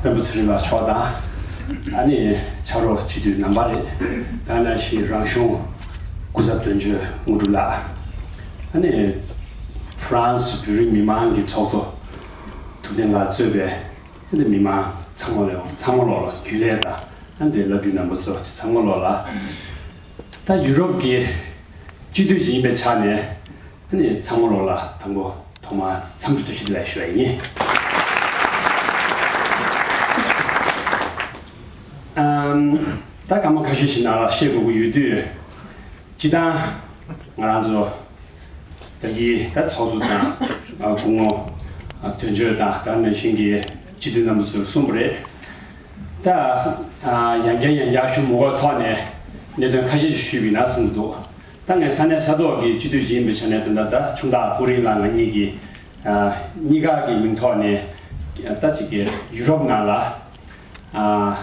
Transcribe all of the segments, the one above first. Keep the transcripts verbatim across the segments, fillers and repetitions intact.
སྤེན་པ་ཚེ་རིང་ལགས་མཆོག་དང་། ཨ་ནི་ཕྱག་རོགས་སྤྱི་འཐུས་རྣམ་པ་རེད། ད་ནང་བཞིན་རང་གཞུང་སྐུ་ཚབ་དོན་གཅོད་དངོས་གྲུབ་ལགས། ཨ་ནི་ཧྥ་རན་སི་བོད་རིགས་མི་མང་གི་ཚོགས་གཙོ་ཐུབ་བསྟན་ལགས་གཙོས་པའི་ཨ་ནི་མི་མང་ཚང་མ་ལ་ཚང་མ་ལོག་ལ་རྒྱུན་ལས་དང་། ཨ་ནི་བླ་སྤྲུལ་རྣམ་པ་ཚོ་ཚང་མ་ལོག་ལ། ད་ཡུ་རོབ་ཀྱི་སྤྱི་འཐུས་ཤིག་ཡིན་པའི་ཆ་ནས། ཨ་ནི་ཚང་མ་ལོག་ལ་དང་པོ་ཐོག་མར་འཚམས་འདྲི་བཀྲ་ཤིས་བདེ་ལེགས་ཞུ་ཡ་ཡིན། ཨམ། ད་སྐར་མ་ཁ་ཤས་ཤིག་ནང་ལ་བཤད་དགོས་ཀྱི་ཡོད་དུས། སྤྱིར་བཏང་ང་རང་ཚོ་ད་གི་ད་ཚོགས་གཙོ་དང་། ཨ། སྐུ་ངོ་དོན་གཅོད་དང་། ད་ནང་བཞིན་གྱི་སྤྱི་འཐུས་རྣམ་པ་ཚོས་གསུངས་པ་རེད། ད་ཡང་བསྐྱར་ཡང་བསྐྱར་ཞུ་མི་དགོས་ཐོག་ནས་གནད་དོན་ཁ་ཤས་ཤིག་ཞུས་པ་ཡིན་ན་བསམ་གྱི་འདུག་ད་ངས་ས་གནས་ས་ཐོག་གི་སྤྱི་འཐུས་ཅིག་ཡིན་པའི་ཆ་ནས། ད་ལྟ་ད་ཆུང་བདག་ཀུན་རིང་ལགས་ང་གཉིས་ཀྱིས། ཨ། གཉིས་ཀ་གི་མིང་ཐོག་ནས་ད་ཅིག་གི་ཡུ་རོབ་ནང་ལ། ཨ།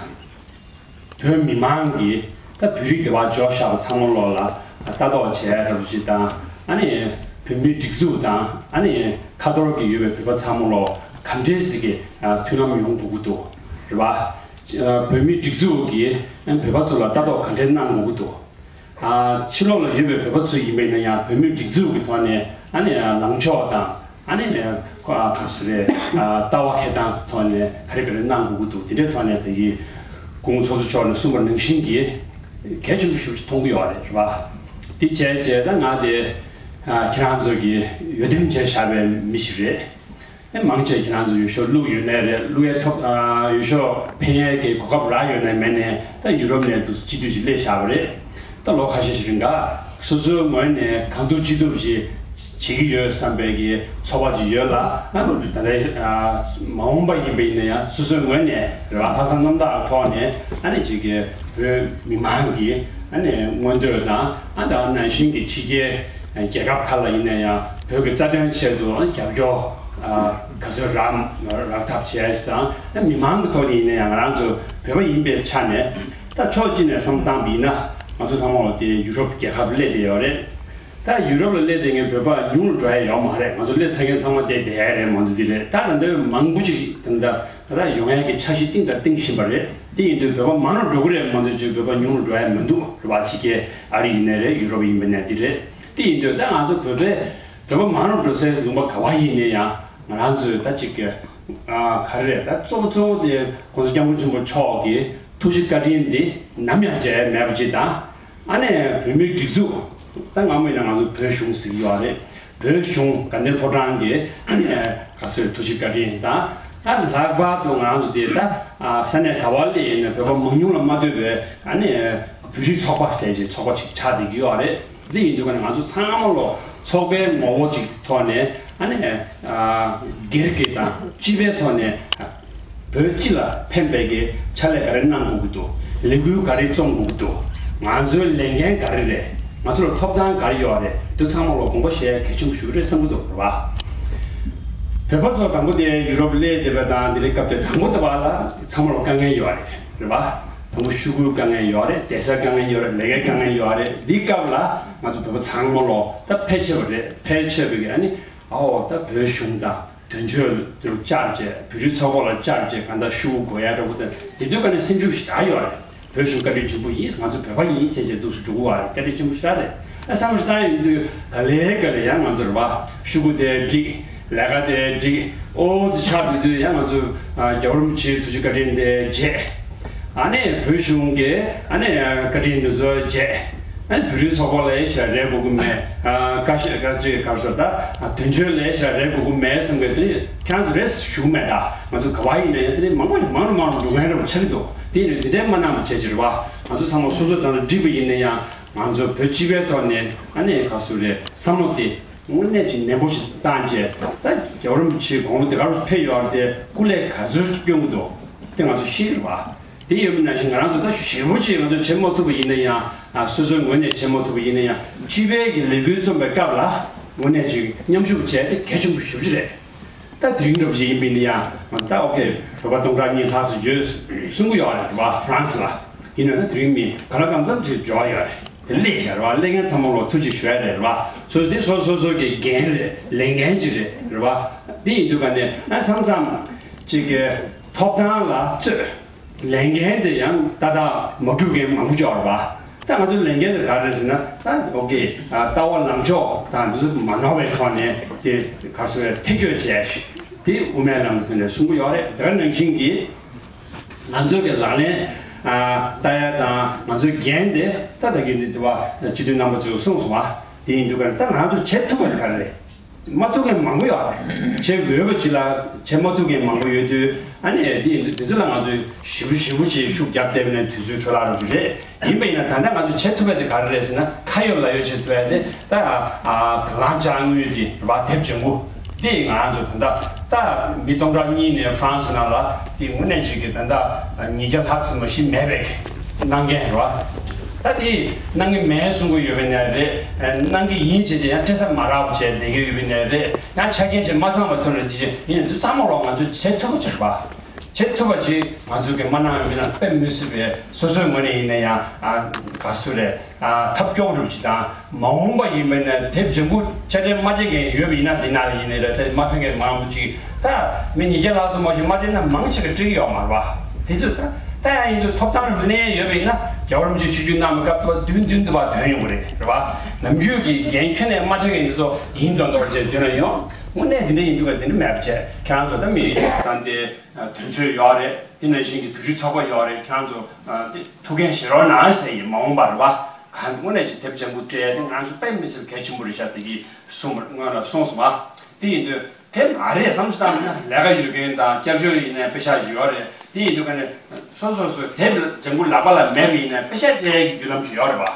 བོད་མི་མང་གིས་ད་བོད་རིགས་སྡེ་བ་འཇོག་བཞག་པ་ཚང་མ་ལོག་ལ་ལྟ་རྟོག་བྱས་འདྲ་པོ་ཅིག་དང་། ཨ་ནི་བོད་མིའི་སྒྲིག་འཛུགས་དང་། ཨ་ནི་ཁ་ཐོར་གྱི་ཡོད་པའི་བོད་པ་ཚང་མ་ལོག་ག་འདྲས་ཞིག་གི་མཐུན་ལམ་ཡོང་དགོས་ཀྱི་འདུག་རེད་པ། བོད་མིའི་སྒྲིག་འཛུགས་ཀྱིས་བོད་པ་ཚོ་ལ་ལྟ་རྟོག་ག་འདྲས་གནང་དགོས་ཀྱི་འདུག་ཕྱི་ལོགས་ལ་ཡོད་པའི་བོད་པ་ཚོ་ཡིན་པ་ཡིན་ན་ཡང་། བོད་མིའི་སྒྲིག་འཛུགས་ཀྱི་ཐོག་ནས། ཨ་ནི་ལངས་ཕྱོགས་དང་། ཨ་ནི་ཁོ། ཨ། ག་རེ་ཟེར་རེད། ལྟ་བ་འཁྱེར་སྟངས་ཐོག་ནས་ག་རེ་ག་རེ་གནང་དགོས་ཀྱི་འདུག་དེ་འདྲའི་ཐོག་ནས་དེ་གི་སྐུ་ངོ་ཚོགས་གཙོ་མཆོག་ནས་གསུངས་པ་ནང་བཞིན་གྱི་གལ་ཆེན་པོ་ཞེ་པོ་ཅིག་མཐོང་གི་ཡོད་རེད། རེད་པ། དེ་བྱས་བྱས་ད་ང་དེ། ཨ། ཁྱེད་རང་ཚོ་གི་འོས་འདེམས་བྱས་བཞག་པའི་མི་ཞིག་རེད། ཨེ། མང་ཆེ་ཁྱེད་རང་ཚོ་འོས་ཤོག་བླུགས་ཡོད་ནའི་རེད། བླུགས་ཡས་ཐོབ། ཨ། འོས་ཤོག་འཕེན་ཡས་ཀྱི་གོ་སྐབས་རག་ཡོད་ནའི་མེད་ནའི། ད་ཡུ་རོབ་ནས་འདུག་སྤྱི་འཐུས་ཤིག་སླེབས་བཞག་པ་རེད། ད་ལོ་ཁ་ཤས་ཤིག་རིང་ག་སོ་སོའི་ངོས་ནས་གང་ཐུབ་ཅི་ཐུབ་ཅིག་བྱེད་ཀྱི་ཡོད་བསམ་པའི་གི་ཚོར་བ་ཅིག་ཡོད་ལ། ཨ། ད་ལྟ། ཨ། མ་འོངས་པ་ཡིན་པ་ཡིན་ན་ཡང་སོ་སོའི་ངོས་ནས་རེད་པ། ལྷག་བསམ་རྣམ་དག་གི་ཐོག་ནས། ཨ་ནི་ཅིག་གི་བོད་མི་མང་གི། ཨ་ནི་མངོན་འདོད་དང་། ཨ། ད་ནང་བཞིན་གྱི་ཕྱི་རྒྱལ་རྒྱལ་ཁབ་ཁག་ལ་ཡིན་ན་ཡང་བོད་ཀྱི་རྩ་དོན་ཆེད་དུ། ཨ། རྒྱབ་སྐྱོར། ཨ། ག་ཚོད་རག་རག་ཐབས་བྱས་ཙང་། ཨ། མི་མང་གི་ཐོག་ནས་ཡིན་ན་ཡང་། ང་རང་ཚོ་བོད་པ་ཡིན་པའི་ཆ་ནས། ད་ཕྱོགས་གཅིག་ནས་བསམ་བློ་བཏང་བ་ཡིན་ན། ང་ཚོ་ཚང་མ་ལོག་དེ་ཡུ་རོབ་རྒྱལ་ཁབ་སླེབས་བསྡད་ཡོད་རེད། ད་ཡུ་རོབ་ལ་སླེབས་བསྡད་མཁན་བོད་པ་ཉུང་རུ་འགྲོ་ཡ་ཡོད་མ་རེད། ང་ཚོ་སླེབས་ཚར་མཁན་ཚང་མ་བསྡད་བསྡད་ཡ་རེད། མང་དུ་དེ་རེད། ད་ད་ལྟ་མང་པོ་ཅིག་ད་ལྟ་ད་ལྟ་ཡོང་ཡ་གི་འཆར་གཞི་བཏིང་དང་བཏིང་བཞིན་པ་རེད། དེ་ཡིན་དུས་བོད་པ་མང་རུ་འགྲོ་གི་རེད་མ་གཏོགས་ཅིག་བོད་པ་ཉུང་རུ་འགྲོ་ཡ་མི་འདུག་རེད་པ། ཕྱི་རྒྱལ་ཨ་རི་ཡིན་ནའི་རེད། ཡུ་རོབ་ཡིན་པ་ནའི་དེ་རེད། དེ་ཡིན་དུས་ད་ང་ཚོ་བོད་པས་བོད་པ་མང་རུ་འགྲོ་སའི་ལུང་པ་ག་བ་ཡིན་ནའི་ཡང་། ང་རང་ཚོས་ད་ཅིག་གི། ཨ། ག་རེ་རེད། ད་གཙོ་བོ་གཙོ་བོ་དེ་༸གོང་ས་༸སྐྱབས་མགོན་ཆེན་པོ་མཆོག་གི་ཐུགས་རྗེ་བཀའ་དྲིན་འདི་ནམ་ཡང་བརྗེད་ཡ་མེད་པ་ཅིག་དང་། ཨ་ནི་བོད་མིའི་སྒྲིག་འཛུགས། ད་སྔ་མོ་ཡིན་ན་ང་ཚོ་བོད་གཞུང་ཟེར་གྱི་ཡོད་རེད། བོད་གཞུང་དགའ་ལྡན་ཕོ་བྲང་གི། ཨ་ནི་ག་ཚོད་ཐུགས་རྗེ་བཀའ་དྲིན་དང་། ད་ལྷག་པར་དུ་ང་ཚོ་དེ་ད། ཨ། ས་གནས་ག་བ་ལ་ཡིན་ན་བོད་པ་མང་ཉུང་ལ་མ་ལྟོས་པའི། ཨ་ནི་བོད་རིགས་ཚོགས་པ་ཟེར་གྱི་ཚོགས་པ་ཅིག་ཆགས་བསྡད་ཀྱི་ཡོད་རེད། འདི་ཡིན་དུས་ཀ་ནས་ང་ཚོ་ཚང་མ་ལོག་ཚོགས་པའི་ངོ་བོ་ཅིག་ཐོག་ནས། ཨ་ནི། ཨ། སྒེར་གྱི་དང་སྤྱི་པའི་ཐོག་ནས། བོད་སྤྱི་ལ་ཕན་པའི་གི་ཕྱག་ལས་ག་རེ་གནང་དགོས་ཀྱི་འདུག་ལས་འགུལ་ག་རེ་རྩོམ་དགོས་ཀྱི་འདུག་ང་ཚོའི་ལས་འགན་ག་རེ་རེད། ང་ཚོ་ལ་ཐོབ་ཐང་ག་རེ་ཡོད་རེད། འདི་ཚང་མ་ལོག་དགོངས་པ་བཞེས་གལ་ཆེན་པོ་ཞིག་རེད་བསམ་གྱི་འདུག་རེད་པ། བོད་པ་ཚོ་དང་པོ་དེ་ཡུ་རོབ་སླེབས་བསྡད་པ་དང་། དེ་རིང་སྐབས་དེ་དང་པོ་དེ་བ་ལ་ཚང་མ་ལོག་དཀའ་ངལ་ཡོད་རེད། རེད་པ། དང་པོ་ཤོག་གུའི་དཀའ་ངལ་ཡོད་རེད། བསྡད་སའི་དཀའ་ངལ་ཡོད་རེད། ལས་ཀའི་དཀའ་ངལ་ཡོད་རེད། འདི་སྐབས་ལ་ང་ཚོ་བོད་པ་ཚང་མ་ལོག་ད་ཕལ་ཆེ་བ་རེད། ཕལ་ཆེ་བ་གི། ཨ་ནི། ཨའོ། ད་བོད་གཞུང་དང་དོན་གཅོད་ཚོ་བཅར་བྱས། བོད་རིགས་ཚོགས་པ་ལ་བཅར་བྱས། གང་ལྟར་ཤོག་གུ་དགོས་ཡ་འདྲ་པོ་དང་། དེ་དུས་ཀ་ནས་སེམས་ཤུགས་ཞེ་དྲག་ཡོད་རེད། བོད་གཞུང་བཀའ་དྲིན་ཆེན་པོ་ཡིན། ང་ཚོ་བོད་པ་ཡིན་ཟེར་བྱས་འདུག་སེ་འགྲོ་གི་ཡོད་རེད། བཀའ་དྲིན་ཆེན་པོ་ཞེ་དྲག་རེད། ཨ། བསམ་བློ་ཞིག་བཏང་ཡོང་དུས་ག་ལེ་ག་ལེ་ཡང་ང་ཚོ་རེད་པ། ཤོག་གུ་དེ་འགྲིག་ལས་ཀ་དེ་འགྲིག་ཨོ་ཙི་ཆགས་ཡོང་དུས། ཡང་ང་ཚོ། ཨ། རྒྱལ་བ་རིན་པོ་ཆེའི་ཐུགས་རྗེ་བཀའ་དྲིན་དེ་བརྗེད། ཨ་ནི་བོད་གཞུང་གི། ཨ་ནི་བཀའ་དྲིན་འདི་ཚོ་བརྗེད། ཨ་ནི་བོད་རིགས་ཚོགས་པ་ལ་ཡ་ཞེ་དྲག་རེ་དགོས་ཀྱི་མེད། ཨ། བཀའ་ཤག་བཀའ་ཅིག་ག་རེ་ཟེར། ད། ཨ། དོན་གཅོད་ལ་ཡ་ཞེ་དྲག་རེ་དགོས་ཀྱི་མེད་བསམ་གི། དེ་ཁྱེད་རང་ཚོ་རེ་ཞུ་གི་མེད། ད་ང་ཚོ་ག་བ་ཡིན་ན་ཡང་དེ་རིང་མང་པོ་མང་རུ་མང་རུ་འགྲོ་མཁན་རེ་བ་ཆགས་ཀྱི་འདུག་དེ་ཡིན་ནའི་དེ་འདྲའི་མ་གནང་བ་བྱས་བྱས་རེད་པ། ང་ཚོ་ཚང་མ་སོ་སོ་དང་འགྲིག་པ་ཡིན་ན་ཡང་། ང་ཚོ་བོད་སྤྱི་པའི་ཐོག་ནས། ཨ་ནི་ག་རེ་ཟེར་རེད། བསམ་བློ་དེ་དངོས་གནས་ཅིག་ནན་པོ་ཞིག་བཏང་བྱས། ད་རྒྱལ་བ་རིན་པོ་ཆེའི་དགུང་ལོ་དེ་ག་རུ་ཕེབས་ཡོད་རེད། དེ་སྐུ་ལས་ག་ཚོད་སྐྱོན་གྱི་འདུག་དེ་ང་ཚོ་ཤེས་ཀྱི་རེད་པ། དེ་ཡིན་པ་ནང་བཞིན་ང་རང་ཚོ་ད་ཞེ་པོ་ཅིག་ང་ཚོ་བྱེད་མ་ཐུབ་པ་ཡིན་ན་ཡང་། ཨ། སོ་སོའི་ངོས་ནས་བྱེད་མ་ཐུབ་པ་ཡིན་ན་ཡང་། སྤྱི་པའི་གི་ལས་འགུལ་རྩོམ་པའི་སྐབས་ལ་དངོས་གནས་ཅིག་མཉམ་ཞུགས་བྱས་ཏེ་གལ་ཆེན་པོ་ཞེ་པོ་ཅིག་རེད། ད་དེ་རིང་འདྲ་པོ་ཞིག་ཡིན་པ་ཡིན་ན་ཡང་། ང་ད་ཨོ་ཁེ། བོད་པ་སྟོང་ཕྲག་གཉིས་ལྷག་ཙམ་ཡོད་གསུང་གི་ཡོད་རེད་པ། ཧྥ་རན་སི་ལ། ཡིན་ནའི་ད་དེ་རིང་མི་གང་ལ་གང་འཚམ་ཅིག་འབྱོར་ཡོད་རེད། དེ་སླེབས་ཤག་རེད་པ། སླེབས་མཁན་ཚང་མ་ལོག་ཐུགས་རྗེ་ཞུ་ཡ་རེད། རེད་པ། སོ་སོ་དེ་སོ་སོ་སོ་གི་འགན་རེད། ལས་འགན་ཅིག་རེད། རེད་པ། དེ་ཡིན་དུས་ཀ་ནས། ཨ། མཚམས་མཚམས་ཅིག་གི། ཐོབ་ཐང་ལ་རྩོད། ལས་འགན་དེ་ཡང་ཏག་ཏག་མ་འགྲུབ་མཁན་མང་པོ་ཅིག་ཡོད་རེད་པ། ད་ང་ཚོའི་ལས་འགན་དེ་ག་རེ་རེད་ཟེར་ན། ད་ཨོ་ཀེ། ལྟ་བ་ལངས་ཕྱོགས་དང་འདི་ཚོ་མ་ནོར་བའི་ཐོག་ནས་དེ་ག་ཚོད་ཐེ་གཏོགས་བྱས་ཤིག་དེ་དབུ་མའི་ལམ་གྱི་ཐོག་ནས་གསུང་གི་ཡོད་རེད། དེ་ནང་བཞིན་གྱི་ང་ཚོ་གི་ལག་ལེན་ཨ་བསྟར་ཡ་དང་ང་ཚོའི་འགན་དེ་ད་ད་གིན་འདི་དུ་བ་སྤྱི་འཐུས་རྣམ་པ་ཚོས་གསུངས་སོང་བ། དེ་ཡིན་དུས་ཀ་ད་ང་ཚོ་བྱེད་ཐུབ་པ་དེ་ག་རེ་རེད། མ་ཐུབ་མཁན་མང་པོ་ཡོད་རེད། བྱེད་དགོས་པ་ཅིག་ལ་བྱེད་མ་ཐུབ་མཁན་མང་པོ་ཡོད་དུས། ཨ་ནི་དེ་ཡིན་དུས་དེ་ཚོ་ལ་ང་ཚོས་ཞིབ་པོ་ཞིབ་པོ་ཅིག་ཤུགས་བརྒྱབ་བསྡད་པ་ནས་དུས་ཚོད་འཕྲོ་བརླག་འགྲོ་གི་རེད། ཡིན་པ་ཡིན་ན་ད་ལྟ་ང་ཚོས་བྱེད་ཐུབ་པ་དེ་ག་རེ་རེད་ཟེར་ན། ཁ་ཡོད་ལག་ཡོད་བྱེད་ཐུབ་ཡ་དེ་ད་ཨ་དང་བླངས་དཔྱ་དངུལ་དེ་རེད་པ། དེབ་སྦྱང་གུ་དེ་ང་ཚོ་ད་ལྟ་ད་མི་སྟོང་ཕྲག་གཉིས་ནས་ཧྥ་རན་སི་ནང་ལ་དེ་དངོས་གནས་ཅིག་གི་ད་ལྟ་ཉིས་བརྒྱ་ལྷག་ཙམ་མ་གཏོགས་མེད་པའི་གནང་མཁན་རེད་པ། ད་དེ་གནང་གི་མེད་གསུང་གི་ཡོད་པའི་ནས་རེད། གནང་གི་ཡིན་བྱས་བྱས་ཡང་སྤྲད་ས་མ་རག་པ་བྱས་བསྡད་ཀྱི་ཡོད་པའི་ནས་རེད། ཡང་ཆ་རྐྱེན་ཅིག་མ་ཚང་བ་ཐོན་ལ་དེ་བྱས་ཡིན་ན་འདི་ཚང་མ་ལོག་ང་ཚོས་བྱེད་ཐུབ་པ་ཅིག་རེད་པ། བྱེད་ཐུབ་པ་ཅིག་ང་ཚོ་གི་མ་གནང་ཡོད་ན་དཔེ་མི་སྲིད་པའི་སོ་སོའི་ངོས་ནས་ཡིན་ན་ཡང་ཨ་ག་ཚོད་རེད། ཨ་ཐབས་སྐྱོ་པོ་འགྲུབ་ཅིག་དང་། མ་འོངས་པ་ཡིན་པ་ན་དེབ་སྦྱང་གུ་དཔྱ་ཁྲལ་མ་སྤྲད་མཁན་ཡོད་པ་ཡིན་ན། འདི་ན་ཡིན་ནའི་རེད། དེ་མ་ཕན་མཁན་མང་པོ་ཅིག་ད་མི་ཉིས་བརྒྱ་ལྷག་ཙམ་མ་ཞིག་མ་སྤྲད་ན་མང་ཆེ་གི་སྤྲད་ཀྱི་ཡོད་མ་རེད་པ། དེ་ཚོ་ད་ད་ཡང་ཡིན་དུས་ཐོབ་ཐང་རིག་གནས་ཡོད་པ་ཡིན་ན། རྒྱལ་བ་རིན་པོ་ཆེ་ཆིབས་བསྒྱུར་གནང་བའི་སྐབས་ཐོག་བདུན་བདུན་དུ་བ་ཐོན་ཡོང་གི་རེད། རེད་པ། ནམ་རྒྱུན་གྱི་འགན་ཁྱོན་ནས་མ་འཁྱེར་མཁན་འདི་ཚོ་ཡིན་མདོག་མདོག་བྱས་བདུན་ལ་ཡོང་། དངོས་གནས་འདི་འདྲ་ཡིན་དུས་ཀ་འདི་འདྲ་མེད་པ་བྱས། ཁྱེད་རང་ཚོ་ད་མི་ཡིག་དང་དེ་དོན་གཅོད་ཡོད་རེད། དེ་ནང་བཞིན་གྱི་དུས་རྒྱུན་ཚོགས་པ་ཡོད་རེད། ཁྱེད་རང་ཚོ་དེ་ཐུགས་འགན་བཞེས་རོགས་གནང་ཟེར་ཡིན། མ་འོངས་པར་བ་གང་དངོས་གནས་ཀྱི་དེབ་སྦྱང་གུ་སྤྲད་དེ་ང་ཚོ་དཔེ་མི་སྲིད་གལ་ཆེན་པོ་རེད་ཤག་དེ་གི་གསུངས་པ་སྔོན་ལ་གསུངས་སོང་བ། དེ་ཡིན་དུས་དེ་མ་རེད་བསམ་ཞིག་བཏང་ན། ལས་ཀ་ཡོད་མཁན་དང་སྐྱབས་བཅོལ་ཡིན་ནའི་པེ་ཤག་ཡོད་རེད། དེ་ཡིན་དུས་ཀ་ནས་སོ་སོ་སོ་དེབ་སྦྱང་གུ་ལག་པ་ལ་མེད་པ་ཡིན་ནའི་པེ་ཤག་སྤྲད་ཡའི་བརྒྱུད་ལམ་ཞིག་ཡོད་རེད་པ།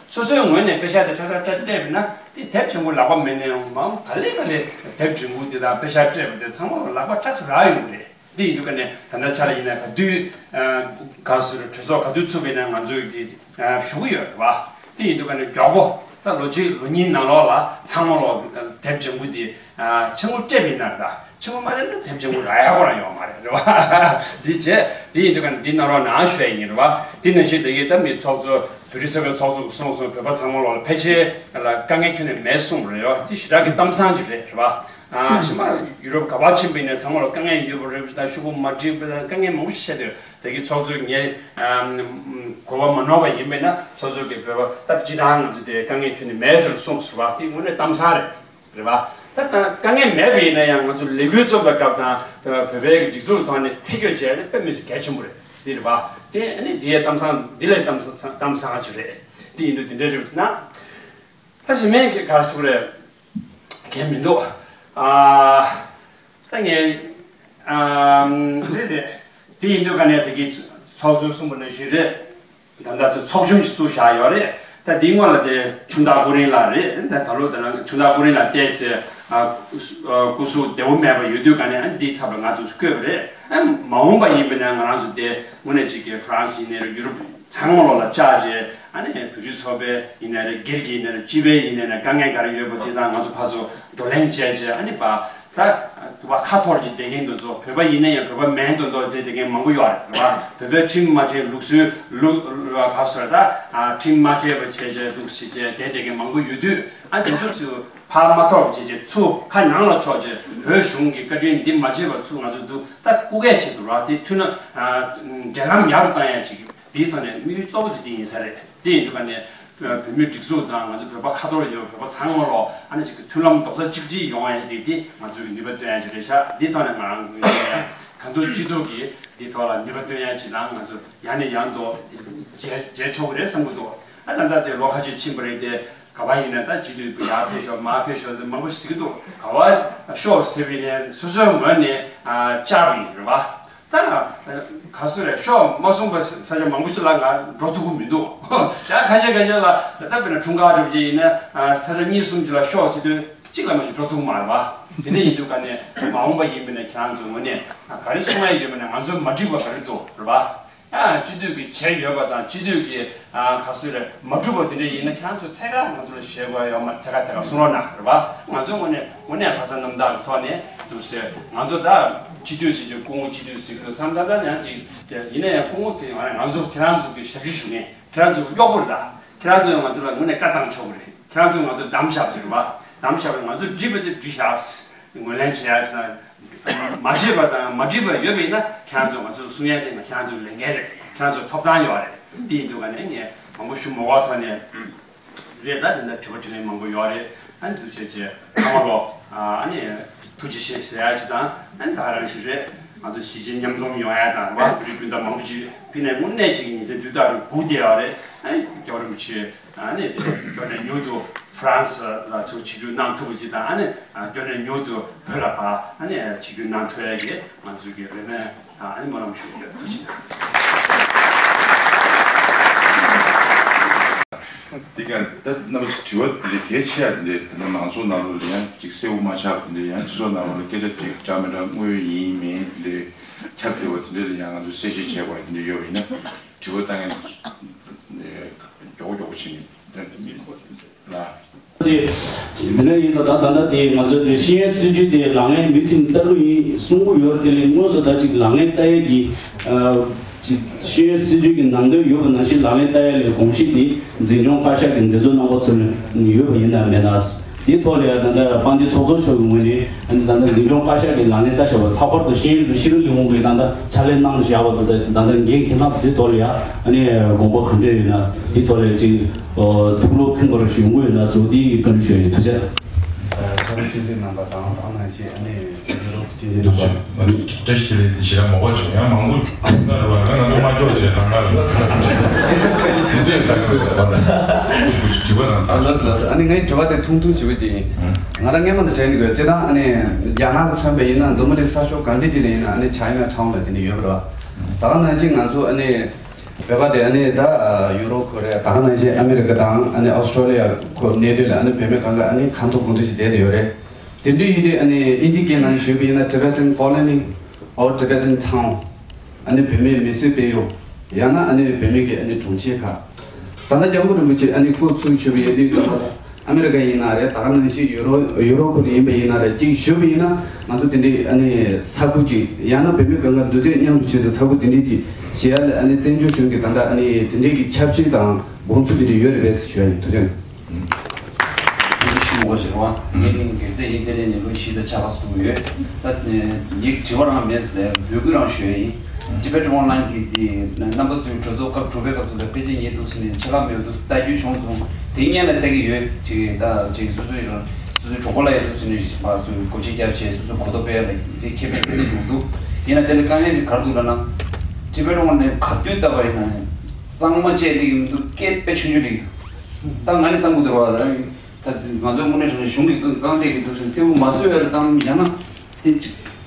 སོ་སོའི་ངོས་ནས་པེ་ཤག་དེ་ཁྲ་ཁྲ་ཁྲ་སྤྲད་པ་ཡིན་ན། དེ་དེབ་སྦྱང་གུ་ལག་པ་མེད་ན་ཡང་མང་ག་ལེ་ག་ལེ་དེབ་སྦྱང་གུ་དེ་དང་པེ་ཤག་སྤྲད་པ་དེ་ཚང་མ་ལག་པ་ཁྲ་ཚུར་རག་ཡོང་གི་རེད། དེ་ཡིན་དུས་ཀ་ནས་ད་ལྟ་ཆ་ལ་ཡིན་ན་ག་དུས་ག་ཟེར་གྲོས་ཚོགས་ག་དུས་ཚུགས་པ་ཡིན་ན་ང་ཚོས་དེ་ཞུ་གི་ཡོད་རེད་པ། དེ་ཡིན་དུས་ཀ་ནས་མགྱོགས་པོ་ད་ལོ་གཅིག་ལོ་གཉིས་ནང་ལོགས་ལ་ཚང་མ་ལོག་དེབ་སྦྱང་གུ་དེ་ཆེན་པོ་སྤྲད་པ་ཡིན་ན། ད་ཆེན་པོ་མ་སྤྲད་ན་དེབ་སྦྱང་གུ་རག་ཡ་ཁོ་རང་ཡོད་མ་རེད། རེད་པ། དེ་བྱས་དེ་ཡིན་དུས་ཀ་ནས་འདི་གནང་རོགས་གནང་ཞུ་ཡ་ཡིན། རེད་པ། དེ་ནང་བཞིན་དེ་གི་ད་མི་ཚོགས་གཙོ་བོད་རིགས་ཚོགས་པའི་ཚོགས་གཙོ་གསུངས་སོང་། བོད་པ་ཚང་མ་ལོག་ལ་ཕལ་ཆེར་ལ་དཀའ་ངལ་ཁྱོན་ནས་མེད་གསུངས་པ་རེད། ཡོད་དེ་ཞེ་དྲག་གི་གཏམ་བཟང་ཅིག་རེད། རེད་པ། ཨ་ཕྱི་མ་ཡུ་རོབ་ག་པར་ཕྱིན་པ་ཡིན་ན་ཚང་མ་ལ་དཀའ་ངལ་ཡོད་པ་རེད་པ། ཤོག་བུ་མ་འགྲིག་པ་དང་དཀའ་ངལ་མང་པོ་ཞིག་བཤད་འདུག་དེ་གི་ཚོགས་གཙོས་ངས་གོ་བ་མ་ནོར་བ་ཡིན་པ་ཡིན་ན། ཚོགས་གཙོ་གིས་བོད་པ་སྟབས་ཅི་དང་ང་ཚོ་དེ་དཀའ་ངལ་ཁྱོན་ནས་མེད་ཟེར་གསུངས་ཟེར་བ་དེ་དངོས་གནས་གཏམ་བཟང་རེད། རེད་པ། ད་ད་དཀའ་ངལ་མེད་པ་ཡིན་ན་ཡང་ང་ཚོ་ལས་འགུལ་རྩོམ་པའི་སྐབས་དང་བོད་པའི་གི་སྒྲིག་འཛུགས་ཐོག་ནས་ཐེ་གཏོགས་བྱས་ཏེ་དཔེ་མི་སྲིད་གལ་ཆེན་པོ་རེད། དེ་རེད་པ། དེ་ཨ་ནི་འདི་ཡའི་གཏམ་བཟང་འདི་ལས་གཏམ་བཟང་གཏམ་བཟང་ཅིག་རེད། དེ་ཡིན་དུས་དེ་འདྲ་རེད་ཟེར་ན། ད་ཞེ་མེད་ཀྱི་ག་རེ་ཟེར་དགོས་རེད། གལ་མི་འདུག་ཨ་ད་ངས་ཨ་རེད་རེད། དེ་ཡིན་དུས་ག་ནས་དེ་གི་ཚོགས་གཙོས་གསུངས་པ་ནང་བཞིན་རེད། ད་ལྟ་ཚོ་ཚོགས་ཆུང་ཞིག་བཙུགས་བཞག་ཡོད་རེད། ད་དེའི་སྔོན་ལ་དེ་ཆུང་བདག་ཀུན་རིང་ལགས་རེད། ད་ད་ལོ་ད་ཆུང་བདག་ཀུན་རིང་ལགས་བལྟས་ཚེ་ཨ་སྐུ་གཟུགས་བདེ་བོ་མེད་པ་ཡོད་དུས་ག་ནས་ཨ་འདིའི་ཚབ་ལ་ང་ཚོས་བསྐོས་པ་རེད། ཨ་མ་འོངས་པ་ཡིན་པ་ན་ང་རང་ཚོ་དེ་དངོས་གནས་གཅིག་གི་ཧྥ་རན་སི་ཡིན་ནའི་རེད། ཡུ་རོབ་ཚང་མ་ལོག་ལ་བཅར་རྗེས་ཨ་ནི་བོད་རིགས་ཚོགས་པའི་ཡིན་ནའི་རེད། སྒེར་གྱི་ཡིན་ནའི་རེད། སྤྱི་པའི་ཡིན་ནའི་རེད། དཀའ་ངལ་ག་རེ་ཡོད་པ་དེ་དང་ང་ཚོ་ཕར་ཚུར་བགྲོ་གླེང་བྱས་རྗེས་ཨ་ནི་པ། ད་དུ་བ་ཁ་འཐོར་གྱི་བསྡད་མཁན་དེ་ཚོ། བོད་པ་ཡིན་ན་ཡང་བོད་པ་མིན་མདོག་མདོག་བྱས་བསྡད་མཁན་མང་པོ་ཡོད་རེད། རེད་བ། བོད་པའི་ཁྲིམས་མ་འཁྲིད་ལུགས་སྲོལ་ལུགས་ག་ཟེར་ད་ཁྲིམས་མ་འཁྲིད་པ་བྱས་བྱས་འདུག་ཟེར་བྱས་བསྡད་བསྡད་མཁན་མང་པོ་ཡོད་དུས། ཨ་དེ་ཚོ་ཚུར་ཕར་མ་འཐོར་བྱས་བྱས་ཚུར་ཁ་ནང་ལ་ཕྱོགས་བྱས་བོད་གཞུང་གི་བཀའ་དྲིན་འདི་མ་བརྗེད་པར་ཚུར་ང་ཚོ་ཚུར་ད་སྐུ་སྒེར་ཆེད་དུ་ར་དེ་མཐུན་ན་འབྲེལ་ལམ་ཡག་རུ་བཏང་ཡ་ཅིག་དེའི་ཐོག་ནས་དམིགས་ཡུལ་གཙོ་བོ་དེ་དེ་ཡིན་ས་རེད། དེ་ཡིན་དུས་ག་ནས་བོད་མིའི་སྒྲིག་འཛུགས་དང་ང་ཚོ་བོད་པ་ཁ་ཐོར་ཡོད་བོད་པ་ཚང་མ་ལོག་ཨ་ནི་ཅིག་གི་མཐུན་ལམ་རྡོག་རྩ་གཅིག་སྒྲིལ་ཡོང་ཡ་དེ་དེ་ང་ཚོ་གི་ནུས་པ་བཏོན་ཡ་ཅིག་རེད་ཤག་འདི་ཐོག་ནས་ང་རང་གི་ཡིན་ཡ་གང་ཐུབ་ཅི་ཐུབ་ཀྱིས་འདི་ཐོག་ལ་ནུས་པ་བཏོན་ཡ་ཅིག་རང་ང་ཚོ་ཡང་ནས་ཡང་དུ་མཇལ་མཇལ་ཆོག་གི་རེད་བསམ་གྱི་འདུག་ཨ་ད་ལྟ་དེ་ལོ་ཁ་ཤས་ཕྱིན་པ་རེད་དེ། ག་པར་ཡིན་ན་ད་སྤྱི་འཐུས་ཀྱི་ཡར་ཕེབས་ཤོག་མར་ཕེབས་ཤོག་ཟེར་མང་པོ་ཟེར་གྱི་འདུག་ག་པར་ཤོག་ཟེར་བ་ཡིན་ན་སོ་སོའི་ངོས་ནས་ཨ་བཅར་བ་ཡིན། རེད་བ། ད་ག་ཚོད་རེད། ཤོག་མ་གསུངས་པའི་ས་ཆ་མང་པོ་ཅིག་ལ་ང་འགྲོ་ཐུབ་ཀྱི་མི་འདུག་ཡང་ཁ་ཤས་ཁ་ཤས་ལ་ད་ལྟ་དཔེར་ན་འཁྲུངས་སྐར་འགྲུབ་ཀྱི་ཡིན་ན་ཨ་ས་ཆ་གཉིས་གསུམ་ཅིག་ལ་ཤོག་ཟེར་དུས་གཅིག་ལ་མ་ཞིག་འགྲོ་ཐུབ་མ་རེད་བ། དེ་འདྲ་ཡིན་དུས་ག་ནས་མ་འོངས་པ་ཡིན་པ་ན་ཁྱེད་རང་ཚོའི་ངོས་ནས་ག་རེ་གསུང་ཡ་ཡོད་པ་ན་ང་ཚོ་མ་འགྲིག་པ་ག་རེ་འདུག་རེད་བ། ཨ་སྤྱི་འཐུས་ཀྱི་བྱས་ཡོད་པ་དང་སྤྱི་འཐུས་ཀྱི་ཨ་ག་ཚོད་རེད་མ་གྲུབ་པ་དེ་འདྲ་ཡིན་ན་ཁྱེད་རང་ཚོ་ཐད་ཀར་ང་ཚོ་ལ་ཞུ་དགོས་ཡོད་མ་ཐད་ཀར་ཐད་ཀར་གསུང་རོགས་གནང་རེད་བ། ང་ཚོའི་ངོས་ནས་དངོས་གནས་ལྷག་བསམ་རྣམ་དག་གི་ཐོག་ནས་འདུག་ཟེར། ང་ཚོ་ད་སྤྱི་འཐུས་ཟེར་རྒྱུ་སྐུ་ངོ་སྤྱི་འཐུས་ཟེར་དགོས་བསམ། ད་ལྟ་ཡང་ཅིག་ཡིན་ན་ཡང་སྐུ་ངོ་དེ་ང་ཚོ་ཁྱེད་རང་ཚོ་གི་ཞབས་ཕྱི་ཞུ་མཁན་ཁྱེད་རང་ཚོ་གི་གཡོག་པོ་རེད། ད་ཁྱེད་རང་ཚོས་ང་ཚོ་ལ་དངོས་གནས་བཀའ་བཏང་ཆོག་གི་རེད། ཁྱེད་རང་ཚོས་ང་ཚོ་གདམ་བཞག་པ་ཅིག་རེད་བ། གདམ་བཞག་པ་ང་ཚོས་འགྲིག་པ་དེ་འགྲིག་བཞག་ངོས་ལེན་བྱེད་ཡ་ཅིག་དང་། མ་བརྗེད་པ་དང་མ་འགྲིག་པ་ཡོད་པ་ཡིན་ན་ཁྱེད་རང་ཚོ་ང་ཚོ་གསུང་ཡ་དེ་ང་ཁྱེད་རང་ཚོའི་ལས་འགན་རེད། ཁྱེད་རང་ཚོ་ཐོབ་ཐང་ཡོད་རེད། དེ་ཡིན་དུས་ག་ནས་ངས་མང་པོ་ཞུ་མ་དགོས་ཐོག་ནས་རེད། ད་དེ་འདྲ་དྲི་བ་དྲིས་ལན་མང་པོ་ཡོད་རེད། ཨ་ནི་འདུག་བྱས་བྱས་ཚང་མ་ལོ་ཨ་ནི་ཐུགས་རྗེ་ཆེ་ཟེར་ཡ་ཅིག་དང་། ཨ་ནི་ད་ག་རང་ཞིག་རེད། ང་ཚོ་གཞིས་བྱེས་མཉམ་འཛོམས་ཡོང་ཡ་དང་བ་བོད་རིགས་སྤུན་ཟླ་མང་པོ་ཅིག་ཕ་གིར་དངོས་གནས་ཅིག་ཉིན་མཚན་དུས་ལྟར་སྒུག་བསྡད་ཡོད་རེད། ཨ་ནི་རྒྱལ་བ་རིན་པོ་ཆེ་ཨ་ནི་དེ་མགྱོགས་ནས་མྱུར་དུ་ཧྥ་རན་སི་ལ་ཚུར་ཆིབས་བསྒྱུར་གནང་ཐུབ་པ་ཅིག་དང་། ཨ་ནི་མགྱོགས་ནས་མྱུར་དུ་བོད་ལ་ཕར་ཨ་ནི་ཆིབས་བསྒྱུར་གནང་ཐུབ་ཡ་གི་ང་ཚོའི་གི་རེ་སྨོན་དང་ཨ་ནི་སྨོན་ལམ་ཞུ་གི་ཡོད། ཐུགས་རྗེ་ཆེ། དེ་ག་ད་རྣམ་པ་ཚོ་དྲི་བ་དེ་གལ་ཆེ་ཡ་དེ་འདྲ། ད་ནི་མང་ཚོགས་ནང་ལོགས་ལ་ཡང་ཅིག་གསལ་པོ་མ་ཆགས་པ་དེ་འདྲ། ཡང་སྤྱི་ཚོགས་ནང་ལོགས་ལ་སྐད་ཆ་ཅིག་འདྲ་མི་འདྲ་དངོས་ཡོད་ཡིན་མིན་དེ་འདྲ་ཁྱབ་བསྡད་པ་དེ་འདྲ་ལ་ཡང་ང་ཚོས་གསལ་བཤད་བྱས་པ་དེ་འདྲ་ཡོད་པ་ཡིན་ན། དྲི་བ་བཏང་མཁན་མགྱོགས་པོ་མགྱོགས་པོ་བྱས་ནས་འདི་འདྲ་ཡིན་ཙང་། ད་ད་ལྟ་དེ་ང་ཚོ་དེ་ཤེས་ཡོན་སྲིད་བྱུས་དེ་ལག་ལེན་མུ་མཐུད་བསྟར་གྱི་ཡིན་གསུང་གི་ཡོད་རེད། དེ་ལས་དངོས་སུ་ད་ཅིག་ལག་ལེན་བསྟར་ཡས་ཀྱི་ཨ་ཅིག་ཤེས་ཡོན་སྲིད་བྱུས་ཀྱི་ནང་དོན་ཡོད་པ་ནང་བཞིན་ལག་ལེན་བསྟར་ཡས་ལ་དགོངས་གཞི་དེ་འཛིན་སྐྱོང་བཀའ་ཤག་གི་མཛད་གཙོ་རྣམ་པ་ཚོ་ནས་ཡོད་པ་ཡིན་ན་མེད་ན། དེའི་ཐོག་ལ་ཡང་ད་ལྟ་དཔལ་ལྡན་ཚོགས་གཙོ་མཆོག་གི་ངོས་ནས་ད་ལྟ་འཛིན་སྐྱོང་བཀའ་ཤག་གིས་ལག་ལེན་བསྟར་བཞག་པ། ལྷག་པར་དུ་ཤེས་ཡོན་ཤེས་རིག་ལས་ཁུངས་ཀྱིས་ད་ལྟ་ཕྱག་ལས་གནང་བཞག་པ་དེ་ད་ལྟ་འགན་འཁྱེར་སྟངས་དེའི་ཐོག་ལ་ཡང་ཨ་ནི་དགོངས་པ་ག་འདྲ་ཡོད་ན་དེའི་ཐོག་ལ་ཅིག་ཐུགས་བློ་ཁེངས་པོ་ཞིག་ཡོང་གི་ཡོད་ན་བཟོ་དེའི་བཀའ་འདྲི་ཞུ་ཡ་ཡིན། ཐུགས་རྗེ་ཆེ། ཚོགས་གཙོ་མཆོག་གི་རྣམ་པ་དང་ད་ག་ནང་བཞིན་ཨ་ནི་ཡུ་རོབ་སྤྱི་འཐུས་རྣམ་པ། བཀྲ་ཤིས་བདེ་ལེགས། ཞེ་དྲག་མོས་པ་བྱུང་། ཡང་མང་པོ་ང་ཚོ་མ་སྐྱོར་བྱས་ལྷང་ལྷང་ལ་ཞིག་ཅེས་བཞག་སོང་། ཨ་ལགས་སོ་ལགས་སོ། ཨ་ནི་ངའི་དྲི་བ་དེ་ཐུང་ཐུང་ཞིག་ཅིག་ཡིན། ང་རང་སྔོན་མ་དང་འབྲེལ་འདུག་གི། སྤྱིར་བཏང་ཨ་ནི་རྒྱ་ནག་ལ་མཚོན་པ་ཡིན་ན་འཛམ་བུ་གླིང་ས་ཕྱོགས་གང་འདྲ་ཅིག་ལ་ཡིན་ན་ཨ་ནི་ཆའི་ན་ཊའུན་ལབ་དེ་འདྲ་ཡོད་པ་རེད་བ། ད་ག་ནང་བཞིན་ང་ཚོ་ཨ་ནི་བོད་པ་དེ་ཨ་ནི་ད་ཡུ་རོབ་ཁོ་རེ། ད་ག་ནང་བཞིན་ཨ་མི་རི་ཀ་དང་ཨ་ནི་ཨོ་སི་ཀྲོ་ལི་ཡ་ཁོ་གནས་སྡོད་ལ་ཨ་ནི་བོད་མི་གང་ག་ཨ་ནི་གང་ཐུབ་གང་ཐུབ་ཞིག་བསྡད་དེ་ཡོད་རེད། དེ་འདྲ་ཡིན་དུས་ཨ་ནི་དབྱིན་ཇིའི་སྐད་ནང་ཞུས་པ་ཡིན་ན་Tibetan Colony or Tibetan Town། ཨ་ནི་བོད་མིའི་མི་གསོད་སྤེལ་གཡུག་ཡང་ན་ཨ་ནི་བོད་མི་གི་ཨ་ནི་དྲུང་ཆེ་ཁག་ད་ལྟ་སྐྱབས་མགོན་རིན་པོ་ཆེ་ཨ་ནི་སྐུ་ཚུགས་ཞུས་པ་ཡིན་དུས་ད་ལྟ་ཨ་མི་རི་ཀ་ཡིན་ན་རེད། ད་ག་ནང་བཞིན་ཡུ་རོ་ཡུ་རོབ་ཁུལ་ཡིན་པ་ཡིན་ན་རེད། ཅིག་ཞུས་པ་ཡིན་ན་ང་ཚོ་དེ་འདྲའི་ཨ་ནི་ས་ཁུལ་ཅིག་ཡང་ན་བོད་མི་གང་ག་འདུ་སྡོད་མཉམ་དུ་བྱེད་སའི་ས་ཁུལ་དེ་འདྲའི་ཅིག་བྱེད་ཡ་ལ་ཨ་ནི་བཙན་བྱོལ་གཞུང་གི་ད་ལྟ་ཨ་ནི་དེ་འདྲའི་གི་ཆབ་སྲིད་དང་དགོངས་ཚུལ་དེ་འདྲ་ཡོད་རེད་པས་ཞུ་ཡ་ཡིན། ཐུགས་རྗེ་ཆེ། ཐུགས་རྗེ་ཆེ་མོ་ཞེས་པ། ངའི་མིང་སྒེར་རྩེ་ཡིན། དེ་ལས་ནས་ལོ་བཞི་དང་ཕྱེད་ཀ་ཙམ་ཡོད། ད་ངའི་དྲི་བ་རང་མེད་ཟེར་འབོད་སྐུལ་རང་ཞུ་ཡ་ཡིན། Tibet Online གི་དེ་རྣམ་པ་ཚོའི་གྲོས་ཚོགས་སྐབས་དྲུག་པའི་སྐབས་སུ་ད་ཕལ་ཆེར་ངས་འདུག་ཟེར་ནས་ཆེད་ལས་མེད་འདུག་ལྟ་རྒྱུ་བྱུང་སོང་། དེ་སྔོན་ལ་ལྟ་གི་ཡོད་ཅེས། ད་ཅིག་སོ་སོའི་རང་སོ་སོའི་གྲོགས་པོ་ལ་ཡ་འདུག་ཟེར་ནས་མར་ཚུར་སྒོ་ཕྱེ་རྒྱབ་བྱས་སོ་སོའི་གོ་རྟོགས་སྤེལ་ཡ་ལ་དེ་ཁེ་ཕན་ཏན་ཏན་འགྲོ་གི་འདུག་ཡིན་ན་དེ་ལ་དཀའ་ངལ་ཅིག་ག་རེ་འདུག་ལབ་ན། Tibet Online ག་དུས་ལྟ་བ་ཡིན་ན་གཙང་མ་བཅས་སླེབས་ཀྱི་མི་འདུག་སྐད་དཔེ་ཆུང་ཆུང་སླེབས་ཀྱི་འདུག་ད་ང་ནི་བསམ་གྱི་འདུག་ར། ད་ང་ཚོའི་དངོས་གནས་དྲང་གནས་གཞུང་གིས་རྐང་རྐང་སྟེགས་ཀྱི་འདུག་ཟེར་གསལ་པོ་མ་བཟོས་པ་རེད་དམ། ཡང་ན་དེ་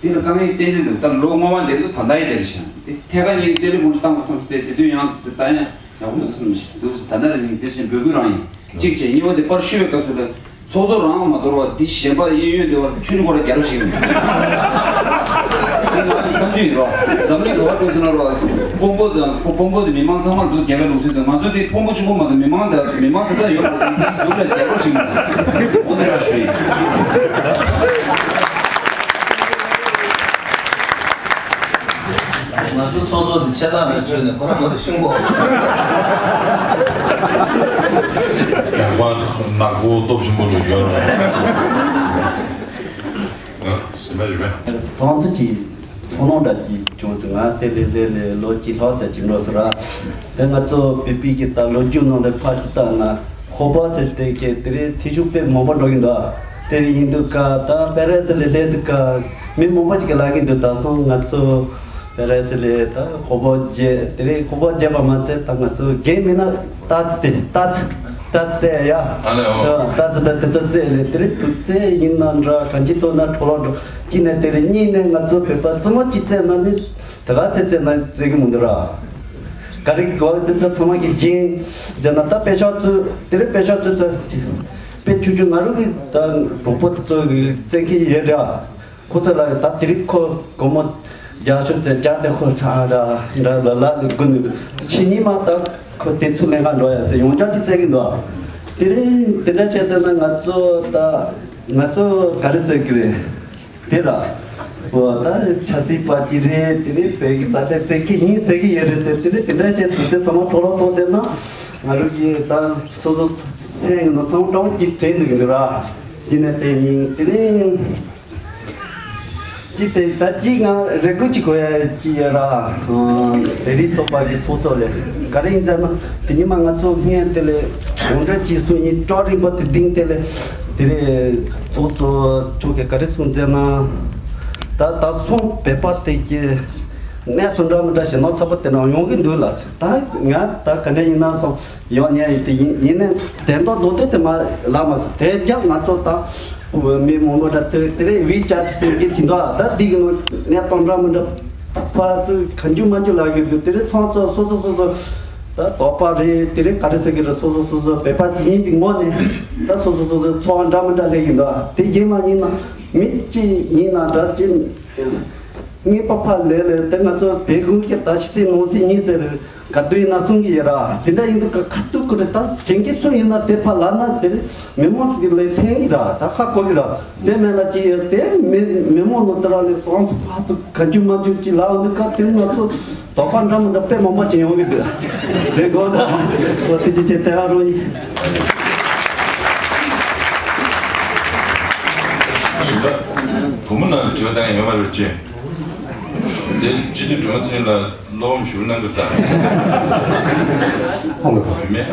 དེ་ལ་དཀའ་ངལ་ཏན་ཏན་འདུག་ད་ལོ་སྔོན་མ་དེ་ལ་ད་ལྟ་ཡི་དེ་རེད་ཤག་དེ་ཐད་ཀར་ངས་ཊེ་ལི་ཕོན་བཏང་དགོས་བསམ་སྟེ་དེ་དུས་ཡང་ད་ཡང་ཡག་པོ་འདུག་བསམ་འདུག་ད་ལྟ་ངས་དེ་བཞིན་འབོད་སྐུལ་རང་ཡིན། གཅིག་བྱས། གཉིས་པ་དེ་པར་ཞུ་བའི་སྐབས་སུ་ལ་ཚོགས་གཙོ་རང་མ་དོར་བ་འདི་གཞན་པ་གཡས་གཡོན་དེ་བར་ཁྱོན་ནས་ཁོ་ར་རྒྱལ་རབས་ཤིག་ཡིན། དེ་ང་ཚོའི་བསམ་ཚུལ་ཡིན་རོ། འཛམ་གླིང་ག་བར་འགྲོ་ཟེར་ན་རོ། དཔོན་པོ་དང་དཔོན་པོ་དེ་མི་མང་ཚང་མར་འདུག་རྒྱལ་བའི་ལུགས་སྲོལ་དུ། ང་ཚོ་དེ་དཔོན་པོ་ཆུང་པོ་མ་གཏོགས་མི་མང་དང་མི་མང་ས་ད་ཡོད་པ་དེ་ཟུར་ལ་རྒྱལ་རབས་ཤིག་ཡིན། འོ་དེ་རང་ཞུ་ཡིན། ང་ཚོ་ཚོགས་གཙོ་འདི་ཆེ་ཐག་རེད་བྱོས་ནས་ཁོ་རང་ང་ཚོ་ཤུང་གོ། རྒྱག་པ་ནག་པོ་སྟོབས་ཆེན་པོ་ལ་ཡོད་རེད། ཨ། ཞིམ་པ་ཞིམ་པ། སང་ཚོ་གི་ཚོགས་ལོང་འདྲ་གྱི་བྱུང་ཟེར། ང་དེ་ལས་ལས་ལས་ལོ་གཅིག་ལྷག་ཙམ་གྱི་འགྲོ་ཟེར་ར། དེ་ང་ཚོ་བི་པི་གི་ད་ལོ་རྒྱུས་ནང་ལ་ཕར་ཅིག་བལྟས་ན་ཁོ་པ་ཟེར་དེ་གས་དེ་རིང་ཐེ་ཞུགས་དཔེ་མང་པོ་འགྲོ་གི་འདུག་དེ་རིང་ཡིན་དུས་ཀ་ད་པེ་རེ་སི་ལ་སླེབས་དུས་ཀ་མི་མང་པོ་ཅིག་གིས་ལབ་ཀྱི་འདུག་ད་སང་ང་ཚོ་པེ་རེ་སི་ལ་ད་ཁོ་པ་བརྗེས། དེ་རིང་ཁོ་པ་བརྗེས་པ་མ་ཚད་ད་ང་ཚོ་རྒན་མིན་ན་ཏཱ་ཙི་དེ་ཏཱ་ཙི་ཏཱ་ཙི་ཟེར་ཡ། ཨ་ལེ་ཨོ། ད་ཏཱ་ཙི་ད་དེ་ཚོ་རྩེད་ལས་དེ་རིང་དུ་རྩེད་ཡིན་ན་འདྲ་གང་ཅི་ཐོག་ན་འཕྲོ་བརླག་འགྲོ། གཅིག་ནས་དེ་རིང་གཉིས་ནས་ང་ཚོ་བོད་པ་བཙུན་མོ་གཅིག་རྩེད་ན་ནི། དེ་ག་ཚེ་ཚེ་ན་ཚེ་གི་མི་འདུག་ར། ག་རེ་གོ་དེ་ཚོ་ཚང་མ་གི་རྒྱན་ཟེར་ན་ད་དཔེ་ཆ་ཚོས་དེ་རིང་དཔེ་ཆ་ཚོས་ད་དཔེ་ཆུང་ཆུང་ང་རང་གི་ད་གྲོགས་པོ་ཚོ་གི་བཙན་གྱི་ཡོད་ར། ཁོ་ཚོ་ལ་ད་དེ་རིང་ཁོ་སྒོར་མོ་བརྒྱ་ཤོག་ཙེ་བརྒྱ་ཙེ་ཁོ་ཚ་ར་འདྲ་ལ་ལ་ལི་དགུ་ནི་ཕྱི་ཉིན་མ་ད་ཁོ་དེ་ཚོ་ལེན་ག་འགྲོ་ཡ་ཚེ་ཡོང་ཆ་ཅི་ཚེ་གི་འདུག་དེ་རིང་དེ་འདྲ་བྱས་ད་ན་ང་ཚོ་ད་ང་ཚོ་ག་རེ་ཟེར་གི་རེད། དེ་ལ། འོ་ད་ཆབ་སྲིད་པ་ཅིག་རེད། དེ་ནས་བོད་ཀྱི་རྩ་དོན་བཙན་གྱི་ཡིན་ཟེར་གྱི་ཡོད་རེད་དེ། དེ་ནས་དེ་འདྲ་བྱས་དུས་ཚོད་ཚང་མ་འཕྲོ་བརླག་གཏོང་བསྡད་ན། ང་རང་གི་ད་སོ་སོ་སེམས་ཀྱི་ནང་ཚང་མ་སྤྲང་པོ་ཅིག་དྲན་འདུག་གི་འདུག་ར། དེ་ནས་དེ་ཡིན་དེ་ནས། དེ་ད་ཅིག་ང་རེ་སྐུལ་ཅིག་གོ་ཡ་ཅིག་ཡོད་ར། དེ་རིང་ཚོགས་པ་ཞིག་ཚོགས་ཚོགས་ལས་ག་རེ་ཡིན་ཟེར་ན། དེ་ཉི་མ་ང་ཚོ་སྔོན་དེ་ལས་གུང་ཁྲན་གྱི་སུ་ཡིན་ཅོག་རིང་པོ་དེ་ལྡིང་དེ་ལས་དེ་རིང་ཚོགས་ཚོགས་ཁྱོད་ཀྱིས་ག་རེ་གསུངས་ཟེར་ན། ད་ད་སོང་བོད་པ་དེ་གྱི་གནས་སུ་འདྲ་མི་འདྲ་ཞེ་ནོ་ཚ་པོ་དེ་ནང་ཡོང་གི་འདུག་ལ། ད་ང་ད་ག་འདྲ་ཡིན་ན་སོང་ཡོང་ཉན་ཡིན་དེ་ཡིན་ཡིན་ནས་དེ་འདོད་འདོད་དེ་དེ་མ་ལ་མ་སོང་དེ་རྒྱབ་ང་ཚོ་ད་མི་མང་པོ་འདྲ་དེ་དེ་རེད་ཝི་ཅེཊ་ཟེར་གྱི་ཅི་འདྲ་ད་འདི་གི་ནང་གནས་སྟངས་འདྲ་མི་འདྲ་ཕར་ཚུར་གང་རྒྱུ་མ་རྒྱུ་ལ་གི་འདུག་དེ་རེད་ཚོང་ཚོ་སོ་སོ་སོ་སོ་ད་དོགས་པ་རེད་དེ་རེད་ག་རེ་ཟེར་གི་རེད་སོ་སོ་སོ་སོ་བོད་པ་ཅིག་ཡིན་པའི་ངོས་ནས་ད་སོ་སོ་སོ་སོ་ཚོང་འདྲ་མི་འདྲ་ལས་གི་འདུག་དེ་རྗེས་མ་ཡིན་ན་མི་གཅིག་ཡིན་ན་འདྲ་ཅི། ངའི་པ་ཕ་ལས་ལས་དེ་ང་ཚོ་བལ་ཀུན་གྱི་ད་ཕྱི་ཚེས་ནང་སྲིད་གཉིས་ཟེར་ག་དུས་ཡིན་ན་གསུང་གི་ཡོད་ར། དེ་འདྲ་ཡིན་དུས་ཁ་ཐུག་ཁུ་རེ་ད་གཞན་གྱི་སུ་ཡིན་ན་དེ་ཕ་ལ་ན་དེ་མི་མང་གི་ལས་འཐེན་གི་ར་ད་ཧ་གོ་གི་ར། དེ་མེད་ན་ཅི་ཡོད་དེ་མི་མི་མང་ནང་དེ་ར་ལས་གཙང་ཚུ་ཕ་ཚུ་ག་འཇུ་མ་འཇུ་ཅི་ལ་འོང་དུས་ཁ་དེ་ང་ཚོ་དོགས་པ་འདྲ་མི་འདྲ་དཔེ་མང་པོ་ཅིག་ཡོང་གི་འདུག་དེ་དགོས་ད་ཁོ་དེ་ཅི་བྱེད་དེ་ར་རོ་ཡིན། བུ་མོ་ནང་ལ་དྲི་བ་བཏང་ཡོད་མ་རེད་ཅེས། དེ་སྤྱི་འཐུས་འབྲོང་ཆེན་ལ་སློབ་སྦྱོང་གནང་གི་ད། ཨ་ལོ། མེད།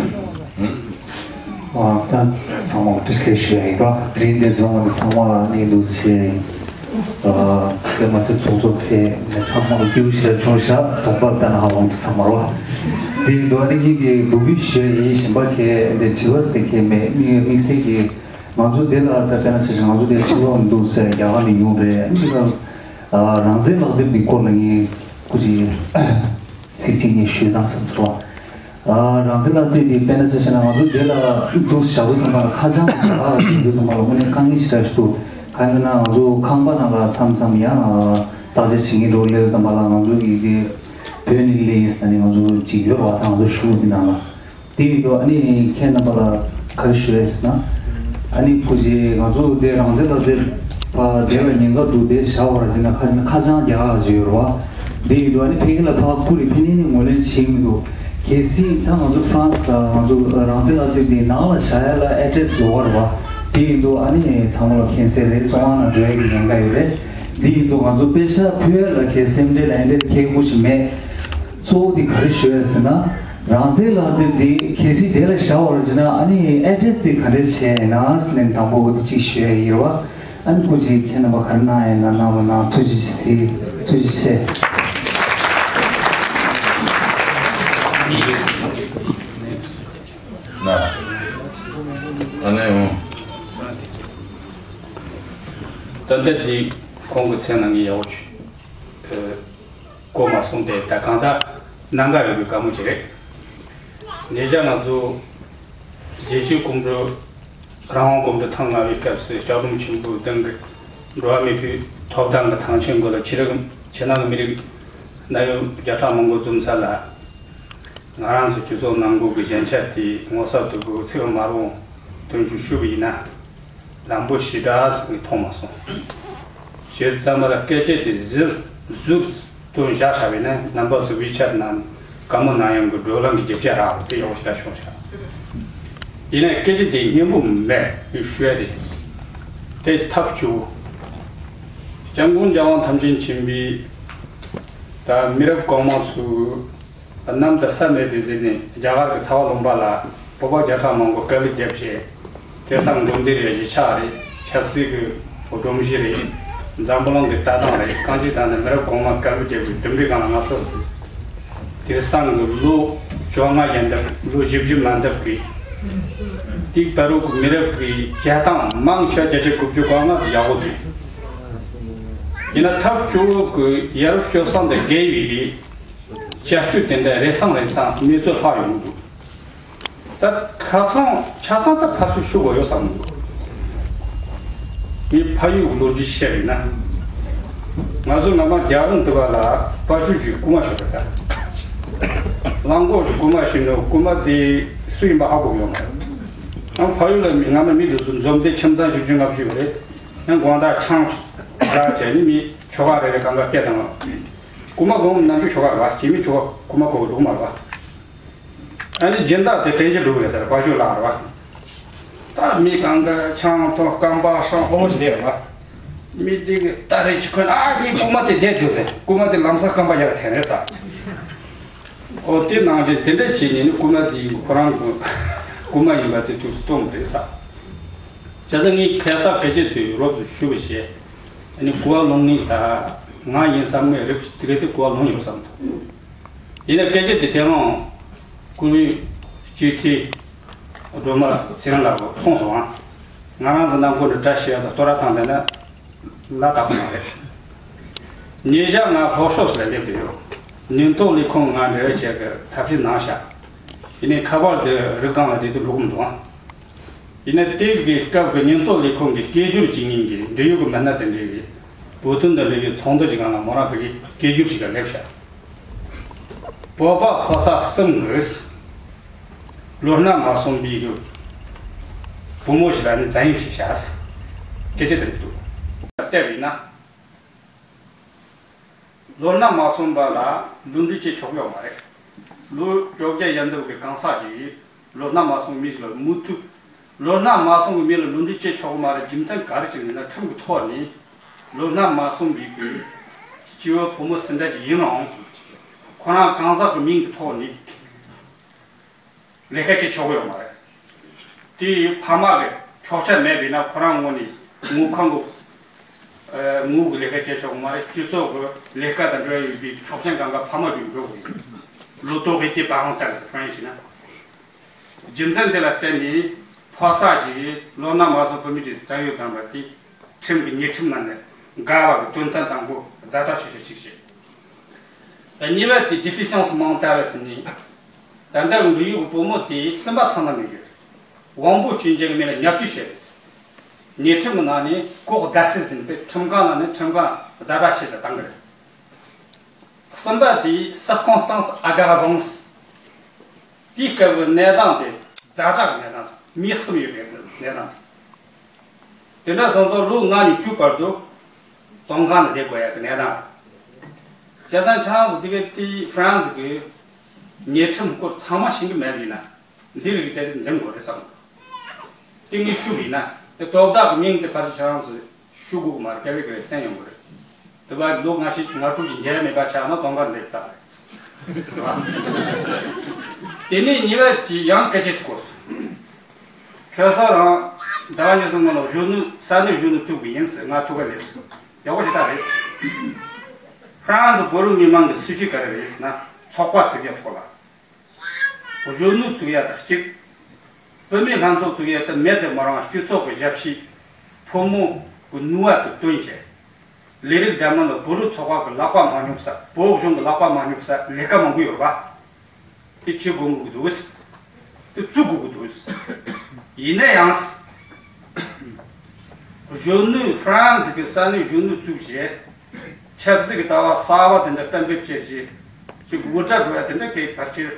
ཨ་ད་ཚང་མ་བཀྲ་ཤིས་བདེ་ལེགས་ཞུ་ཡ་ཡིན་པ། དེ་རིང་འདིར་འཛོམས་པ་འདི་ཚང་མ་ལ་སྙིང་སྡུག་ཆེ། ཨ་དེ་མ་ཟད་ཚོགས་གཙོ་ཕེབས་ནས་ཚང་མ་ལ་སྐྱིད་པོ་ཞེ་དྲག་བྱུང་ཤག་དོགས་པ་ལྟ་ན་ཧ་ལམ་ཚང་མ་རོ། དེ་ཡིན་དུས་ཨ་ནི་ངེད་ཀྱིས་འབོད་སྐུལ་ཞུ་ཡ་ཡིན་གཞན་པ་གས་འདི་དྲི་བ་ཟེར་གྱི་མེད། དམིགས་དམིགས་བསལ་གྱིས། ང་ཚོ་དེ་ལ་ད་དཔེར་ན་ཆ་བཞག་ང་ཚོ་དེ་ཕྱི་ལོགས་འདུག་ཟེར་རྒྱ་གར་ནས་ཡོང་རེད། འདི་ལ་རང་བཙན་ལག་དེབ་འདི་སྐོར་ལ་ངས་སྐུ་མཁྱེན་ཚིག་གཅིག་ངས་ཞུས་དང་བསམ་ཚར་བ། རང་བཙན་ལག་དེབ་འདི་དཔེར་ན་ཆ་བཞག་ན་ང་ཚོ་དེ་ལ་འདུག་བཞག་དུས་ཙམ་པ་ལ་ཁ་བྱང་རྒྱག་དུས་ཙམ་པ་ལ་དངོས་གནས་དཀའ་ངལ་ཞེ་དྲག་ཞིག་འདུག་གང་ཡིན་ན་ང་ཚོ་ཁང་པ་ནང་ལ་མཚམས་མཚམས་ཡང་བརྟག་དཔྱད་བྱེད་མཁན་འདྲ་བོ་སླེབས་དུས་ཙམ་པ་ལ་ང་ཚོ་གི་དེ་བོད་ནས་སླེབས་ཡིན་ཟེར་ནས་ང་ཚོ་ཅིག་ཡོད་རེད་བ། ད་ང་ཚོ་གཞུང་འདི་ནང་ལ། དེ་ཡིན་དུས་ཨ་ནི་ཁྱེད་རྣམ་པ་ལ་ག་རེ་ཞུ་ཡས་ཟེར་ན། ཨ་ནི་ཁོ་ཅིག་ང་ཚོ་དེ་རང་བཙན་ལག་དེབ་ཕ་དེ་ལ་ཉེན་ཁ་འདུག་དེ་བཞག་པ་ར་ཟེར་ན་ཁ་ཅིག་ན་ཁ་བྱང་རྒྱག་ཡག་ཅིག་ཡོད་རེད་བ། དེ་ཡིན་དུས་ཨ་ནི་ཕ་གི་ལ་ཕ་ཁུ་རེ་ཕ་ནི་ནི་ངོས་ལེན་བྱེད་མི་འདུག་གལ་སྲིད་ད་ང་ཚོ་ཧྥ་རན་སི་ལ་ང་ཚོ་རང་བཙན་ལག་དེབ་དེ་ནང་ལ་བཞག་ཡ་ལ་ཨེ་ཌི་རེ་སི་ལོགས་ཀ་རེད་བ། དེ་ཡིན་དུས་ཨ་ནི་ཚང་མ་ལ་མཁྱེན་གསལ་རེད། བཙོན་ཁང་ནང་འགྲོ་ཡ་གི་ཉེན་ཁ་ཡོད་རེད། དེ་ཡིན་དུས་ང་ཚོ་དཔེ་ཆ་ཕུལ་ཡ་ལ་གལ་སེམས་ཁྲལ་ལ་ཨེ་འདྲའི་ཁྱད་དགོས་ཤིག་མེད། གཙོ་བོ་དེ་ག་རེ་ཞུ་ཡ་ཟེར་ན། རང་བཙན་ལག་དེབ་དེ་གལ་སྲིད་དེ་ལ་བཞག་པ་རེད་ཟེར་ན་ཨ་ནི་ཨེ་ཌི་རེ་སི་དེ་ག་འདྲས་བྱས་ན་ཟེར་ནས་དང་པོ་འོ་དེ་གཅིག་ཞུ་ཡ་ཡིན་རེད་བ། ཨ་ནི་སྐུ་མཁྱེན་ཁྱེད་རྣམ་པ་ག་རེ་གནང་ཡ་ཡིན་ན་གནང་རོགས་གནང་། ཐུགས་རྗེ་ཆེ། ཐུགས་རྗེ་ཆེ། ན། ཨ་ནེ་འོང་། ད་ལྟ་འདི་ཁོང་གི་མཚན་ལ་ངས་ཡག་པོ་ཞུ། གོ་མ་སོང་སྟེ་ད་གང་ལྟར་གནད་འགག་ཡོད་པའི་བཀའ་མོལ་ཅིག་རེད། ཉེ་ཆར་ང་ཚོ་རྒྱལ་སྤྱིའི་གོམ་བགྲོད་རང་དབང་གོམ་བགྲོད་ཐེངས་ལྔ་པའི་སྐབས་སུ་ལྕགས་སྒྲོམ་ཆེན་པོའི་སྟེང་གི་འགྲོ་བ་མིའི་ཐོབ་ཐང་གི་ཐང་ཆེན་སྒོ་ལ་ཕྱི་རིགས་ཕྱི་ནང་གི་མི་རིགས་གནད་ཡོད་བརྒྱ་ཕྲག་མང་པོ་འཛོམས་ས་ལ། ང་རང་ཚོ་སྤྱི་ཚོགས་ནང་ཁུལ་གྱི་ཞན་ཆ་དེ་ངོ་ཚ་དོད་པོ་ཚིག་མ་རུང་དོན་ཆུང་ཞུ་བ་ཡིན་ན། ལམ་པོ་ཞེ་དྲག་ཟིན་གྱི་མཐོང་མ་སོང་། བྱས་ཙང་མ་ལ་སྐད་ཆ་དེ་ཟུར་ཟུར་དུ་བཞག་བཞག་པ་ཡིན་ན་རྣམ་པ་ཚོ་ཝི་ཆེཊ་ནང་བཀའ་མོལ་གནང་ཡོང་གི་བགྲོ་གླེང་གི་རྒྱབ་སྐྱོར་རག་པ་དེ་ཡག་པོ་ཞེ་དྲག་བྱུང་ཤག་ཡིན་ན་སྐད་ཆ་དེ་སྙན་པོ་མེད་ཞུ་ཡ་དེ། དེ་ཐབས་སྐྱོ་བོ། སྐྱབས་མགོན་རྒྱལ་དབང་ཐམས་ཅད་མཁྱེན་པའི་ད་མི་རབས་གོང་མ་ཚོས། གནམ་དང་ས་མེད་པའི་ཟེར་ནས་རྒྱ་གར་གྱི་ཚ་བ་ལུང་པ་ལ་བོད་པ་བརྒྱ་ཕྲག་མང་པོ་དཀའ་ལས་བརྒྱབ་བྱས། དེང་སང་འགྲོ་འདི་རེད། གཞིས་ཆགས་རེད། ཆབ་སྲིད་ཀྱི་སྒྲོམ་གཞི་རེད། འཛམ་བུ་གླིང་གི་ལྟ་སྟངས་རེད། རྐང་གཅིག་བཏང་ནས་མི་རབས་གོང་མ་དཀའ་ལས་བརྒྱབ་པའི་གྲུབ་འབྲས་སྒང་ལ་ང་ཚོ་དེང་སང་གི་ལོ་བཅོ་ལྔ་ཡན་འདབ་ལོ་བཞི་བཅུ་མན་འདབ་ཀྱི་དེ་ད་རུང་གི་མི་རབས་ཀྱི་བྱེད་སྟངས་མང་ཆེ་བ་བརྒྱ་ཆ་དགུ་བཅུ་གོ་ལྔ་ཡག་པོ་འདུག་ཡིན་ན་ཐབས་སྐྱོ་བོ་གི་ཡ་རབས་སྤྱོད་བཟང་དང་འགལ་བའི་རིགས། བྱ་སྤྱོད་དེ་འདྲ་རེ་ཟུང་རེ་ཟུང་གནས་ཚུལ་ལྷག་ཡོང་གི་འདུག་ད་ཁ་སང་ཆ་ཚང་ད་ཕར་ཚུར་ཞུ་དགོས་ཡོད་བསམ་གི་འདུག་ངས་ཕ་ཡུལ་ལོ་རྒྱུས་བཤད་པ་ཡིན་ན། ང་ཚོ་སྔ་མ་རྒྱལ་རོང་དུ་བ་ལ་དཔལ་ཆོས་ཀྱི་རྐུན་མ་ཞིག་ཡོད་པ་ད། རླངས་འཁོར་གྱི་རྐུན་མ་ཞིག་ནི་རྐུན་མ་དེ་སུ་ཡིན་པ་ཧ་གོ་གི་ཡོད་མ་རེད། ཡང་ཕ་ཡུལ་ལ་སྔ་མ་མི་དེ་ཚོ་འཛོམས་ཏེ་ཁྱིམ་ཚང་བཞི་བཅུ་ལྔ་བཅུ་ཡོད་རེད། ཡང་དགོང་དག་ཆང་རག་བྱས་ནས་མི་ཁྱོ་ག་རེ་རེ་གང་ག་སྐད་བཏང་བ། རྐུན་མ་གོང་ནམ་རྒྱུན་ཁྱོ་ག་རེད་བ། སྐྱེས་མི་ཁྱོ་ག་རྐུན་མ་གོ་འགྲོ་མ་རེད་བ། ཨ་ནི་སྦྱིན་བདག་དེ་དྲན་གྱི་འགྲོ་གི་རེད་ཟེར་བ་ཅོ་ལགས་རེད་བ། ད་མི་གང་ག་ཆང་འཐུང་རྐང་པ་སྲང་ཨོ་ཞིག་ལས་རེད་བ། མི་དེ་གི་ལྟ་རེ་ཅིག་ཁོ་ན་ཨ་ནི་རྐུན་མ་དེ་བསྡད་འདུག་ཟེར། རྐུན་མ་དེ་ལམ་སང་རྐང་པ་ཡར་འཐེན་རེད་ཟེར། ཨོ་དེ་ནང་བཞིན་དེ་འདྲ་བྱས་ནས་ནི་རྐུན་མ་དེ་ཁོ་རང་གི་རྐུན་མ་ཡིན་པ་དེ་ཐུགས་སུ་གཏོང་གི་རེད་ཟེར། བྱས་ཙང་ངས་ཁ་སང་སྐད་ཆ་དེ་རོབ་ཙམ་ཞུས་པ་བྱས། ཨ་ནི་གོ་བ་ལོན་ངེས་ད་ང་ཡིན་བསམ་ངེས་རེད། དེ་ག་དེ་གོ་བ་ལོན་ཡོད་བསམ་འདུག་ཡིན་ན་སྐད་ཆ་དེ་དེ་རིང་སྐུ་ངོ་སྤྱི་འཐུས་སྒྲོལ་མ་ཚེ་རིང་ལགས་གསུངས་སོང་ཨ། ང་རང་ཚོ་ནང་ཁུལ་དུ་དགྲ་བཤད་དང་བསྟོད་ར་བཏང་བསྡད་ན་ལ་དྭགས་པོ་མ་རེད། ཉེ་ཞག་ང་ལྷོ་ཕྱོགས་སུ་ལ་སླེབས་བསྡད་ཡོད། ཉེན་རྟོག་ལས་ཁུངས་ང་འབྲེལ་བ་བྱས་ཀྱི་ཐབས་ཤེས་གནང་ཤག་ཡིན་ནའི་ཁ་པར་དེ་རི་སྒང་ལ་བསྡད་དུས་འགྲོ་གི་མི་འདུག་ཨ། ཡིན་ན་དེ་གི་སྐབས་ཀྱི་ཉེན་རྟོག་ལས་ཁུངས་ཀྱི་སྐད་སྒྱུར་བྱེད་མཁན་གྱི་འབྲེལ་ཡོད་ཀྱི་མི་སྣ་དེ་འདྲས་ཀྱིས་བོད་དོན་དང་འབྲེལ་བའི་ཚོགས་འདུ་ཞིག་སྒང་ལ་མོ་རང་ཕ་གིའི་སྐད་སྒྱུར་ཞིག་ལ་སླེབས་ཤག་བོད་པ་ཕོ་གསར་གསུམ་གྱིས་ལོ་ན་མ་སོན་པའི་གི་བུ་མོ་ཞིག་ལ་ནི་བཙན་གཡེམ་བྱས་ཤག་སྐད་ཆ་དེ་འདུག་བལྟས་པ་ཡིན་ན། ལོ་ན་མ་སོན་པ་ལ་ལུས་འབྲེལ་བྱེད་ཆོག་ཡོད་མ་རེད། ལོ་བཅོ་བརྒྱད་ཡན་འདབ་ཀྱི་གང་ཟག་ཅིག་ལོ་ན་མ་སོན་མི་ཞིག་ལ་མུ་མཐུད། ལོ་ན་མ་སོན་གྱི་མི་ལ་ལུས་འབྲེལ་བྱེད་ཆོག་གི་མ་རེད། རྒྱུ་མཚན་ག་རེ་ཅིག་ཡིན་ན་ཁྲིམས་ཀྱི་ཐོག་ནས་ལོ་ན་མ་སོན་པའི་གི་སྐྱེ་བོ་ཕོ་མོ་སུ་འདྲ་ཅིག་ཡིན་རུང་ཁོ་རང་གང་ཟག་གི་མིང་གི་ཐོག་ནས། ལས་ཀ་བྱེད་ཆོག་གི་ཡོད་མ་རེད། དེ་ཕ་མ་གི་ཆོག་མཆན་མེད་པ་ཡིན་ན་ཁོ་རང་ངོས་ནས་དངུལ་ཁང་གི་ཨ་དངུལ་གི་ལས་ཀ་བྱེད་ཆོག་གི་མ་རེད། སྤྱི་ཚོགས་ཀྱི་ལས་ཀ་དང་འབྲེལ་བ་ཡོད་པའི་ཆོག་མཆན་སྒང་ག་ཕ་མ་བརྒྱུད་འགྲོ་དགོས་ཡོད། ལོ་ཏོག་གི་དེ་པ་ཧང་ཏག་ཟེར་ཧྥ་རན་སི་ན། རྒྱུ་མཚན་དེ་ལ་བརྟེན་ནས་ཕོ་གསར་གྱིས་ལོ་ན་མ་སོན་བུད་མེད་ཀྱི་བཙན་གཡེམ་བཏང་བ་དེ། ཁྲིམས་ཀྱི་ཉེས་ཁྲིམས་ནང་ནས་འགལ་བ་གི་དོན་ཚན་དང་པོ་ཛ་དྲག་ཆེ་ཤོས་གཅིག་བྱས། གཉིས་པ་དེ་déficience mentale ཟེར་ནི། ད་ལྟ་འབྲེལ་ཡོད་ཀྱི་བུ་མོ་དེ་སེམས་པ་ཐང་ན་མི་ཡོད། དབང་པོ་སྐྱོན་ཅན་གྱི་མི་ལ་བརྙས་བཅོས་བྱས་རེད། ཉེས་ཁྲིམས་ཀྱི་ནང་ནས་ལྐོག་བརྡ་ཟེར་ཟིན་པས་ཁྲིམས་ཁང་ནང་ནས་ཁྲིམས་ཁང་ཛ་དྲག་ཆེ་ཤོས་བཏང་གི་རེད། གསུམ་པ་དེ་circonstances aggravantes། དེའི་སྐབས་ཀྱི་གནས་སྟངས་དེ་ཛ་དྲག་གི་གནས་སྟངས་སོང་། མི་གསུམ་ཡོད་པའི་གནས་སྟངས་དེ། དེ་འདྲ་སོང་ཙང་ལོ་ལྔ་ནས་བཅུ་བར་དུ་བཙོན་ཁང་ལ་བསྡད་དགོས་ཡ་གི་གནས་སྟངས། བྱས་ཙང་ཁྱེད་རང་ཚོ་དེ་གའི་དེའི་ཧྥ་རན་སི་གི་ཉེས་ཁྲིམས་སྐོར་ཚང་མ་ཤེས་ཀྱི་མེད་པ་ཡིན་ན་འདི་རིགས་དེ་འཛེམ་དགོས་རེད་བསམ། དེ་ངས་ཞུ་གི་ཡིན་ན་དེ་དོ་བདག་གི་མིང་དེ་ཕལ་ཆེར་ཁྱེད་རང་ཚོས་ཞུ་དགོས་ཀྱི་མ་རེད། སྐད་རིགས་རེ་གསན་ཡོང་གི་རེད། དེ་བར་ལོ་ལྔ་བཞི་ལྔ་དྲུག་གི་འཇལ་མེད་པ་ཆགས་ན་བཙོན་ཁང་འདིར་བཏང་རེད། དེ་ནས་གཉིས་པ་གཅིག་ཡང་སྐད་ཆ་ཞིག་གོ་སོང་། ཁྱོད་ཚོ་རང་ཟླ་བ་གཉིས་གསུམ་སྔོན་ལ་གཞོན་ནུ་ས་གནས་གཞོན་ནུ་བཙུགས་པ་ཡིན་ཟེར་ང་ཐུག་ག་སླེབས་སོང་། ཡག་པོ་ཞེ་དྲག་རེད། ཧྥ་རན་སི་བོད་རིགས་མི་མང་གི་སྲིད་ཇུས་ག་རེ་རེད་ཟེར་ན་ཚོགས་པ་བཙུགས་ཡ་ཐོག་ལ། གཞོན་ནུ་ཚུགས་ཡ་དང་གཅིག་བུད་མེད་ལྷན་ཚོགས་ཚུགས་ཡ་དང་མེད་དུ་མི་རུང་སྤྱི་ཚོགས་ཀྱི་ཞབས་ཕྱི། ཕོ་མོ་གི་ནུས་པ་དེ་བཏོན་བྱས། ལས་རིགས་འདྲ་མིན་ལ་བོད་རིགས་ཚོགས་པ་གི་ལག་པ་མ་སྙོབ་ས། བོད་གཞུང་གི་ལག་པ་མ་སྙོབ་ས་ལས་ཀ་མང་པོ་ཡོད་རེད་པ། དེ་བྱེད་དགོས་དགོས་ཀྱི་འདུག་དེ་བཙུགས་དགོས་ཀྱི་འདུག་ཡིན་ན་ཡང་། གཞོན་ནུ་ཧྥ་རན་སི་གི་ས་གནས་གཞོན་ནུ་བཙུགས་བྱས། ཆབ་སྲིད་ཀྱི་ལྟ་བ་གསར་པ་དེ་འདྲ་གཏན་འབེབས་བྱས་རྗེས། ཅིག་འུར་སྒྲ་སྒྲོག་ཡ་དེ་འདྲ་གི་ཕལ་ཆེར་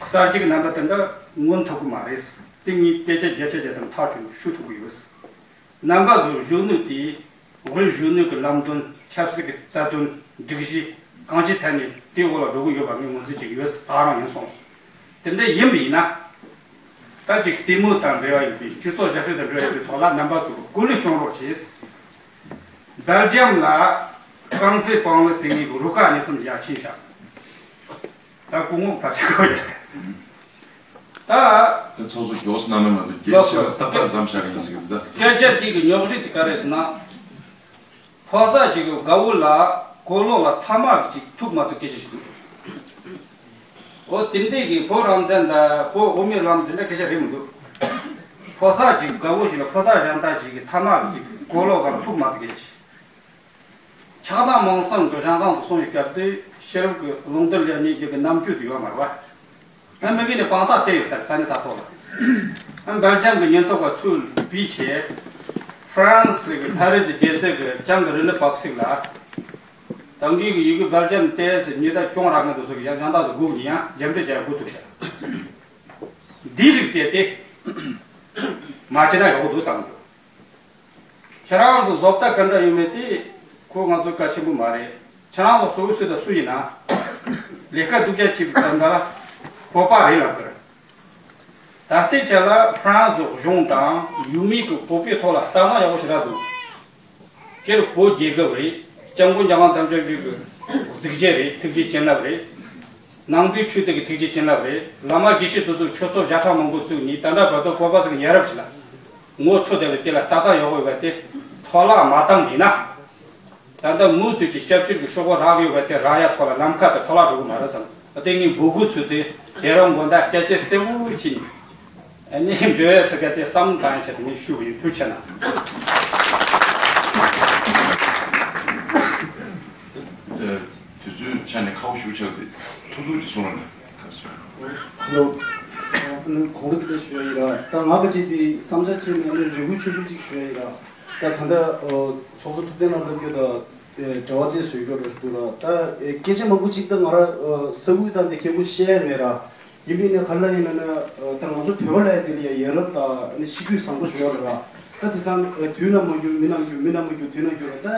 གསར་བརྗེ་གི་རྣམ་པ་དེ་འདྲ་མངོན་ཐུབ་ཀྱི་མ་རེད། དེ་ངས་སྐད་ཆ་བརྒྱ་ཆ་བརྒྱ་དང་ཐག་ཆོད་ཞུ་ཐུབ་ཀྱི་ཡོད། རྣམ་པ་ཚོ་གཞོན་ནུ་དེ་དབུས་གཞོན་ནུ་གི་ལམ་སྟོན། ཆབ་སྲིད་ཀྱི་རྩ་དོན། སྒྲིག་གཞི་གང་ཅིའི་ཐད་ནས་དེའི་འོག་ལ་འགྲོ་གི་ཡོད་པ་ངས་ངོས་འཛིན་བྱེད་ཀྱི་ཡོད། ད་རང་ཡིན་སོང་། དེ་འདྲ་ཡིན་པ་ཡིན་ན། ད་ཅིག་རྩེད་མོ་དང་འབྲེལ་བ་ཡོད་པའི་སྤྱི་ཚོགས་ཞབས་ཞུ་དང་འབྲེལ་བ་ཡོད་པའི་ཐོག་ལ་རྣམ་པ་ཚོ་གི་སྐུ་ལུས་སྲུང་རོགས་བྱས། སྦེལ་ཇམ་ལ་རྐང་རྩེད་སྤོང་ལོ་རྩེད་མཁན་གྱི་རུ་ཁག་གཉིས་གསུམ་ཞིག་ཕྱིན་ཤག་ད་སྐུ་ངོ་ཕར་ཕྱིན་གོ་ཡ། ད། དེ་ཚོ་ཚོ་མགྱོགས་སུ་གནང་མེད་མ་གཏོགས་རྒྱལ་ལགས་སོ། སྤྱིར་རྟག་པར་མཚམས་བཞག་གི་ཡིན་ཟེར་གི་འདུག་སྐད་ཆ་འདི་གི་རྙོག་གཞི་དེ་ག་རེད་ཟེར་ན། ཕོ་གསར་ཅིག་གི་དགའ་བོ་ལ་གོས་ལོག་ལ་ཐ་མག་ཅིག་ཐུག་མ་ཐུག་སྐད་ཆ་ཞིག་འདུག་འོ་དེ་འདྲས་ཀྱི་བོད་རང་བཙན་དང་བོད་དབུ་མའི་ལམ་དེ་འདྲ་སྐད་ཆ་རེད་མི་འདུག་ཕོ་གསར་ཅིག་དགའ་བོ་ཞིག་ལ་ཕོ་གསར་གཞན་དག་ཅིག་གིས་ཐ་མག་ཅིག་གོས་ལོག་ག་ལ་ཐུག་མ་ཐུག་སྐད་ཆ་ཞིག་ཆགས་སྡང་མང་སེམས་ཀྱི་བྱང་ཐང་དུ་སོང་བའི་སྐབས་དེ་ཤེས་རབ་ཀྱི་ལུང་བསྟན་ལེགས་ཉེས་ཀྱི་རྣམ་དཔྱོད་དེ་ཡོད་མ་རེད་བ། ཨ་མི་གི་ནི་དཔང་རྟགས་བལྟས་ཡོད་ས་རེད། ས་གནས་ས་ཐོག་ལ། ཨ་སྦེལ་ཇམ་གྱི་ཉེན་རྟོག་པ་ཚུར་བུད་བྱས། ཧྥ་རན་སི་གི་ཕ་རི་སི་རྒྱལ་སའི་གི་ལྕམ་གྱི་རི་ལི་པབ་སིག་ལ། ད་གིན་གི་ཡི་གེ་སྦེལ་ཇམ་བལྟས་ཟེར་ཉི་ཟླ་བཅོ་ལྔ་རག་མཁན་དེ་ཚོ་གི་ཡང་ཡང་དག་ཚོ་སྒུག་ནས་ཡང་རྒྱབ་འདྲེ་བྱས་འགོ་བཙུགས་ཤག་འདིའི་རིགས་བལྟས་ཏེ། མ་བྱས་ན་ཡག་པོ་འདུག་བསམ་འདུག་ཁྱེད་རང་ཚོ་བཟོ་ལྟ་ག་འདྲ་ཡོད་མེད་དེ་ཁོ་ང་ཚོའི་བཀའ་ཆེན་པོ་མ་རེད། ཁྱེད་རང་ཚོ་གཙོ་བོ་སུ་དང་སུ་ཡིན་ན། ལས་ཀ་སྡུག་ཅག་བྱེད་པའི་ཙམ་པ་ལ་བོད་པ་རེད་ལབ་ཀྱི་རེད། ད་ལྟའི་ཆ་ལ་ཧྥ་རན་སི་གཞུང་དང་ཡུལ་མི་གི་བོད་པའི་ཐོག་ལ་ལྟ་སྟངས་ཡག་པོ་ཞེ་དྲག་འདུག་སྤྱིར་བོད་རྒྱལ་ཁབ་རེད། སྐྱབས་མགོན་རྒྱལ་དབང་རྣམ་དཔྱོད་ཀྱི་གཟི་བརྗིད་རེད། ཐུགས་རྗེ་བྱིན་རླབས་རེད། ནང་པའི་ཆོས་དེ་གི་ཐུགས་རྗེ་བྱིན་རླབས་རེད། བླ་མ་དགེ་བཤེས་དེ་ཚོ་ཆོས་ཚོགས་བརྒྱ་ཕྲག་མང་པོ་བཙུགས་ནས་ད་ལྟ་བར་དུ་བོད་པ་ཚོ་གི་ཡ་རབས་ཤིག་ལ་ངོ་འཕྲོད་བསྡད་པའི་དེ་ལ་ཏག་ཏག་ཡོད་དགོས་པ་དེ་འཕྲོ་བརླག་མ་བཏང་ཡིན་ན། ད་ལྟ་མུ་མཐུད་ཀྱི་སྐྱབས་བཅོལ་གྱི་ཤོག་བུ་རག་ཡོད་པ་དེ་རག་ཡ་ཐོག་ལ་ལམ་ཁ་དེ་འཕྲོ་བརླག་འགྲོ་གི་མ་རེད་བསམ། ད་ལྟ་ངས་འབོད་སྐུལ་ཚུལ་དེ་རྒྱལ་རབས་མགོན་བདག་སྐད་ཆ་གསལ་པོ་བྱས་ནས་ཨ་ནི་འབྲེལ་ཡོད་ཚོ་ག་དེ་བསམ་བློ་བཏང་ཡ་ཆེད་དུ་ངས་ཞུ་བ་ཡིན། ཐུགས་རྗེ་ཆེ་གནང་། དུས་ཚོད་ཆ་ནས་ཁག་པོ་ཞིག་ཆགས་ཏེ་ཐུག་ཐུག་ཅིག་གསུང་རོགས་གནང་། ཁ་སོ། ལོ། གོང་རིམ་དེ་ཞུ་ཡ་ཡིན་ར། ད་ང་ག་ཅིག་དེ་བསམ་འཆར་བྱས་ནས་ནི་རེ་སྐུལ་ཆུང་ཆུང་ཅིག་ཞུ་ཡ་ཡིན་ར། ད་ད་ལྟ་ཚོགས་གཙོ་ཐུབ་བསྟན་ལགས་ལབ་རྒྱུ་དང་འབྲེལ་བ་དེ་བཟོ་རྒྱུ་འགྲོ་འདུག་ར། ད་སྐད་ཆ་མང་པོ་ཅིག་ད་ང་ར་ས་ཁུལ་དང་དེ་མཁན་པོ་བཤད་ཡ་མེད་ར། ཡིན་པས་ནས་ག་ལ་ཡིན་ན་ན་ད་ང་ཚོ་བོད་པ་ལ་ཡ་དེ་ལ་ཡ་ཡ་རབས་དང་ནི་གཤིས་རྒྱུད་བཟང་པོ་ཞུ་ཡ་ར། ད་དེ་ཚང་དུས་ན་མ་འགྱུར་མི་ན་འགྱུར་མི་ན་མ་འགྱུར་དུས་ན་འགྱུར་ར། ད་